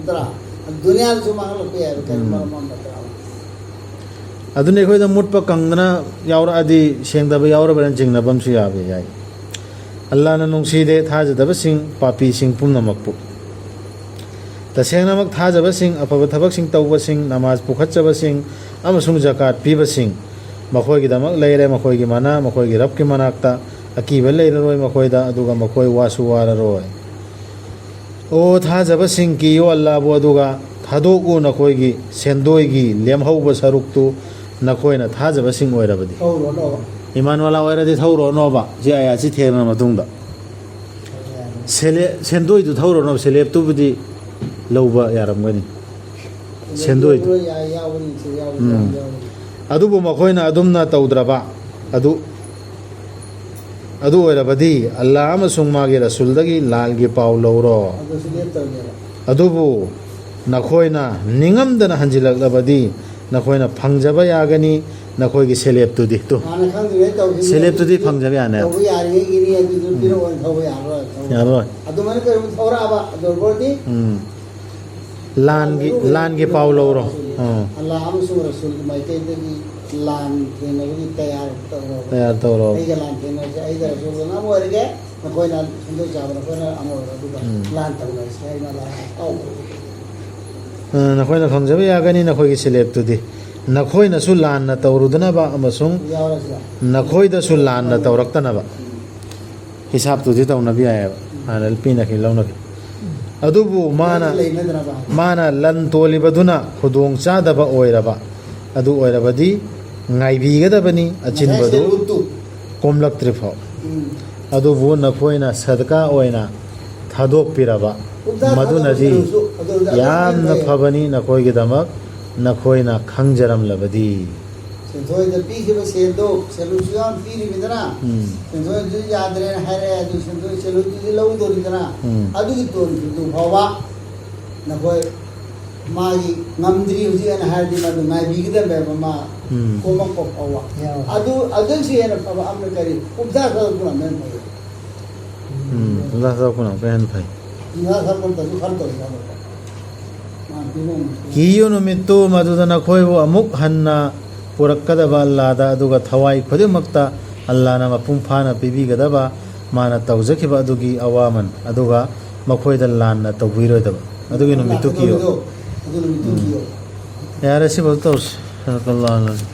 ꯗꯨꯅꯤꯌꯥꯁꯨ ꯃꯥꯡꯍꯜꯂꯛꯄ ꯌꯥꯏꯕ, ꯀꯔꯤ ꯎꯝ꯫ ꯃꯔꯝ ꯑꯃ ꯅꯠꯇ꯭ꯔꯥ? ꯑꯗꯨꯅ ꯑꯩꯈꯣꯏꯗ ꯃꯨꯠꯄ ꯀꯪꯗꯅ ꯌꯥꯎꯔꯛꯑꯗꯤ ꯁꯦꯡꯗꯕ ꯌꯥꯎꯔꯕ꯭ꯔꯥꯅ ꯆꯤꯡꯅꯕ ꯑꯃꯁꯨ ꯌꯥꯕ ꯌꯥꯏ꯫ ꯑꯜꯂꯥꯅ ꯅꯨꯡꯁꯤꯗꯦ ꯊꯥꯖꯗꯕꯁꯤꯡ, ꯄꯥꯄꯤꯁꯤꯡ ꯄꯨꯝꯅꯃꯛꯄꯨ꯫ ꯇꯁꯦꯡꯅꯃꯛ ꯊꯥꯖꯕꯁꯤꯡ, ꯑꯐꯕ ꯊꯕꯛꯁꯤꯡ ꯇꯧꯕꯁꯤꯡ, ꯅꯃꯥꯖ ꯄꯨꯈꯠꯆꯕꯁꯤꯡ ꯑꯃꯁꯨꯡ ꯖꯀꯥꯠ ꯄꯤꯕꯁꯤꯡ, ꯃꯈꯣꯏꯒꯤꯗꯃꯛ ꯂꯩꯔꯦ ꯃꯈꯣꯏꯒꯤ ꯃꯅꯥ, ꯃꯈꯣꯏꯒꯤ ꯔꯕꯀꯤ ꯃꯅꯥꯛꯇ꯫ ꯑꯀꯤꯕ ꯂꯩꯔꯔꯣꯏ ꯃꯈꯣꯏꯗ, ꯑꯗꯨꯒ ꯃꯈꯣꯏ ꯋꯥꯁꯨ ꯋꯥꯔꯔꯣꯏ꯫ ꯑꯣ ꯊꯥꯖꯕꯁꯤꯡ, ꯀꯤꯌꯨ ꯑꯜꯂꯥꯕꯨ, ꯑꯗꯨꯒ ꯊꯥꯗꯣꯛꯎ ꯅꯈꯣꯏꯒꯤ ꯁꯦꯟꯗꯣꯏꯒꯤ ꯂꯦꯝꯍꯧꯕ ꯁꯔꯨꯛꯇꯨ ꯅꯈꯣꯏꯅ ꯊꯥꯖꯕꯁꯤꯡ ꯑꯣꯏꯔꯕꯗꯤ꯫ ꯊꯧꯔꯣꯅꯣꯕ꯫ ꯏꯃꯥꯟ ꯋꯥꯂꯥ ꯑꯣꯏꯔꯗꯤ ꯊꯧꯔꯣꯅꯣꯕ꯫ ꯁꯤ ꯑꯌꯥꯠꯁꯤ ꯊꯦꯡꯅ ꯃꯇꯨꯡꯗ꯫ ꯁꯦꯂꯦ-, ꯁꯦꯟꯗꯣꯏꯗꯨ ꯊꯧꯔꯣꯅꯣꯕ꯫ ꯁꯦꯂꯦꯞꯇꯨꯕꯨꯗꯤ ꯂꯧꯕ ꯌꯥꯔꯝꯒꯅꯤ꯫ ꯁꯦꯟꯗꯣꯏꯗꯨ꯫ ꯌꯥꯎꯕꯅꯤ, ꯌꯥꯎꯕꯅꯤ, ꯎꯝ꯫ ꯌꯥꯎꯕꯅꯤ꯫ ꯑꯗꯨꯕꯨ ꯃꯈꯣꯏꯅ ꯑꯗꯨꯝꯅ ꯇꯧꯗ꯭ꯔꯕ ꯑꯗꯨ, ꯑꯗꯨ ꯑꯣꯏꯔꯕꯗꯤ ꯑꯜꯂꯥ ꯑꯃꯁꯨꯡ ꯃꯥꯒꯤ ꯔꯁꯨꯜꯗꯒꯤ ꯂꯥꯟꯒꯤ ꯄꯥꯎ ꯂꯧꯔꯣ꯫ ꯑꯗꯨꯁꯨ ꯂꯦꯞꯇꯕꯅꯦꯕ꯫ ꯑꯗꯨꯕꯨ ꯅꯈꯣꯏꯅ ꯅꯤꯡꯉꯝꯗꯅ ꯍꯟꯖꯤꯜꯂꯛꯂꯕꯗꯤ ꯅꯈꯣꯏꯅ ꯐꯪꯖꯕ ꯌꯥꯒꯅꯤ ꯅꯈꯣꯏꯒꯤ ꯁꯦꯂꯦꯞꯇꯨꯗꯤ꯫ ꯇꯨ꯫ ꯍꯥꯟꯅ ꯈꯪꯗ꯭ꯔꯤꯉꯩ ꯇꯧꯈꯤꯕ ꯁꯦꯂꯦꯞꯇꯨꯗꯤ ꯌꯥꯔꯤꯉꯩ-, ꯐꯪꯖꯕ ꯌꯥꯅꯦꯕ꯫ ꯇꯧꯕ ꯌꯥꯔꯤꯉꯩꯒꯤꯅꯤ, ꯑꯗꯨꯗꯨ ꯎꯝ꯫ ꯄꯤꯔꯛꯑꯣꯅ ꯊꯧꯕ ꯌꯥꯔꯔꯣꯏ, ꯊꯧꯕ꯫ ꯌꯥꯔꯔꯣꯏ꯫ ꯑꯗꯨꯃꯥꯏꯅ ꯀꯔꯤꯒꯨꯝꯕ ꯊꯧꯔꯛꯑꯕ ꯑꯗꯨ ꯑꯣꯏꯔꯗꯤ ꯎꯝ꯫ ꯂꯥꯟꯒꯤ, ꯂꯥꯟꯒꯤ ꯄꯥꯎ ꯂꯧꯔꯣ꯫ ꯎꯝ꯫ ꯑꯜꯂꯥ ꯑꯃꯁꯨꯡ ꯔꯁꯨꯜꯒꯤ ꯃꯥꯏꯀꯩꯗꯒꯤ ꯂꯥꯟ ꯊꯦꯡꯅꯕꯒꯤ ꯇꯌꯥꯔ ꯇꯧꯔꯣ꯫ ꯇꯌꯥꯔ ꯇꯧꯔꯣ꯫ ꯑꯩꯒ ꯂꯥꯟ ꯊꯦꯡꯅꯔꯁꯦ, ꯑꯩꯒ ꯔꯁꯨꯜꯒ ꯑꯃ ꯑꯣꯏꯔꯒꯦ, ꯅꯈꯣꯏꯅ ꯁꯦꯟꯗꯣꯏ ꯆꯥꯕ ꯅꯈꯣꯏꯅ ꯑꯃ ꯑꯣꯏꯔꯣ, ꯑꯗꯨꯒ ꯎꯝ꯫ ꯂꯥꯟ ꯇꯧꯅꯔꯁꯦ ꯍꯥꯏꯅ ꯑꯜꯂꯥ ꯀꯧꯕ꯫ ꯑ, ꯅꯈꯣꯏꯅ ꯐꯪꯖꯕ ꯌꯥꯒꯅꯤ ꯅꯈꯣꯏꯒꯤ ꯁꯦꯂꯦꯞꯇꯨꯗꯤ꯫ ꯅꯈꯣꯏꯅꯁꯨ ꯂꯥꯟꯅ ꯇꯧꯔꯨꯗꯅꯕ ꯑꯃꯁꯨꯡ ꯌꯥꯎꯔꯁꯤꯔ? ꯅꯈꯣꯏꯗꯁꯨ ꯂꯥꯟꯅ ꯇꯧꯔꯛꯇꯅꯕ꯫ ꯍꯤꯁꯥꯞꯇꯨꯗꯤ ꯇꯧꯅꯕ ꯌꯥꯏꯑꯕ꯫ ꯍꯥꯟꯅ ꯄꯤꯅꯈꯤ ꯂꯧꯅꯈꯤ꯫ ꯑꯗꯨꯕꯨ ꯃꯥꯅ, ꯂꯩꯅꯗꯅꯕ ꯍꯥꯏꯕ꯫ ꯃꯥꯅ ꯂꯟ ꯇꯣꯜꯂꯤꯕꯗꯨꯅ ꯈꯨꯗꯣꯡ ꯆꯥꯗꯕ ꯑꯣꯏꯔꯕ, ꯑꯗꯨ ꯑꯣꯏꯔꯕꯗꯤ ꯉꯥꯏꯕꯤꯒꯗꯕꯅꯤ ꯉꯁꯥꯏ ꯑꯆꯤꯟꯕꯗꯨ ꯁꯦꯂꯨꯠꯇꯨ꯫ ꯀꯣꯝꯂꯛꯇ꯭ꯔꯤ ꯐꯥꯎ꯫ ꯎꯝ꯫ ꯑꯗꯨꯕꯨ ꯅꯈꯣꯏꯅ ꯁꯗꯀꯥ ꯑꯣꯏꯅ ꯊꯥꯗꯣꯛꯄꯤꯔꯕ ꯀꯨꯟꯊ꯭ꯔꯥ ꯃꯗꯨꯅꯗꯤ ꯊꯥꯗꯣꯛꯄꯗꯨꯁꯨ ꯑꯗꯨ ꯑꯗꯨ ꯌꯥꯝꯅ ꯐꯩ꯫ ꯐꯕꯅꯤ ꯅꯈꯣꯏꯒꯤꯗꯃꯛ, ꯅꯈꯣꯏꯅ ꯈꯪꯖꯔꯝꯂꯕꯗꯤ꯫ ꯁꯦꯟꯊꯣꯏꯗ ꯄꯤꯈꯤꯕ ꯁꯦꯜꯗꯣ ꯁꯦꯂꯨꯠꯁꯨ ꯌꯥꯎꯅ ꯄꯤꯔꯤꯕꯅꯤꯗꯅ, ꯎꯝ꯫ ꯁꯦꯟꯊꯣꯏꯗꯨ ꯌꯥꯗ꯭ꯔꯦꯅ ꯍꯥꯏꯔꯛꯑꯦ, ꯑꯗꯨ ꯁꯦꯟꯊꯣꯏ ꯁꯦꯂꯨꯠꯇꯨꯗꯤ ꯂꯧꯗꯣꯔꯤꯗꯅ, ꯎꯝ꯫ ꯑꯗꯨꯒꯤ ꯇꯣꯟꯈꯤꯕꯗꯨ ꯐꯥꯎꯕ ꯅꯈꯣꯏ ꯃꯥꯒꯤ ꯉꯝꯗ꯭ꯔꯤ ꯍꯧꯖꯤꯛ ꯑꯅ ꯍꯥꯏꯔꯗꯤ ꯃꯗꯨ ꯉꯥꯏꯕꯤꯒꯗꯕꯅꯦꯕ, ꯃꯥ ꯎꯝ꯫ ꯀꯣꯝꯃꯛꯄ ꯐꯥꯎꯕ꯫ ꯌꯥꯎ꯫ ꯑꯗꯨ, ꯑꯗꯨꯒꯤꯁꯨ ꯍꯦꯟꯅ ꯐꯕ ꯑꯃꯅ ꯀꯔꯤ? ꯀꯨꯟꯊ꯭ꯔꯥ ꯊꯥꯗꯣꯛꯄꯅ ꯑꯃꯨꯛ ꯍꯦꯟꯅ ꯐꯩ꯫ ꯎꯝ, ꯀꯨꯟꯊ꯭ꯔꯥ ꯊꯥꯗꯣꯛꯄꯅ ꯑꯃꯨꯛꯀ ꯍꯦꯟꯅ ꯐꯩ꯫ ꯀꯨꯟꯊ꯭ꯔꯥ ꯊꯥꯗꯣꯛꯄꯅ ꯐꯩ꯫ ꯃꯥ ꯄꯤꯕ ꯉꯝꯗ꯭ꯔꯤ꯫ ꯀꯤꯌꯨ ꯅꯨꯃꯤꯠꯇꯨ ꯃꯗꯨꯗ ꯅꯈꯣꯏꯕꯨ ꯑꯃꯨꯛ ꯍꯟꯅ ꯄꯨꯔꯛꯀꯗꯕ ꯑꯜꯂꯥꯗ, ꯑꯗꯨꯒ ꯊꯋꯥꯏ ꯈꯨꯗꯤꯡꯃꯛꯇ ꯑꯜꯂꯥꯅ ꯃꯄꯨꯡ ꯐꯥꯅ ꯄꯤꯕꯤꯒꯗꯕ ꯃꯥꯅ ꯇꯧꯖꯈꯤꯕ ꯑꯗꯨꯒꯤ ꯑꯋꯥꯃꯟ, ꯑꯗꯨꯒ ꯃꯈꯣꯏꯗ ꯂꯥꯟꯅ ꯇꯧꯕꯤꯔꯣꯏꯗꯕ ꯑꯗꯨꯒꯤ ꯅꯨꯃꯤꯠꯇꯨ ꯀꯤꯌꯣ꯫ ꯑꯗꯨ ꯅꯨꯃꯤꯠꯇꯨ ꯀꯤꯌꯣ꯫ ꯌꯥꯔꯦ, ꯁꯤꯐꯧ ꯇꯧꯁꯤ꯫ ꯂꯥꯜꯂꯁꯤ꯫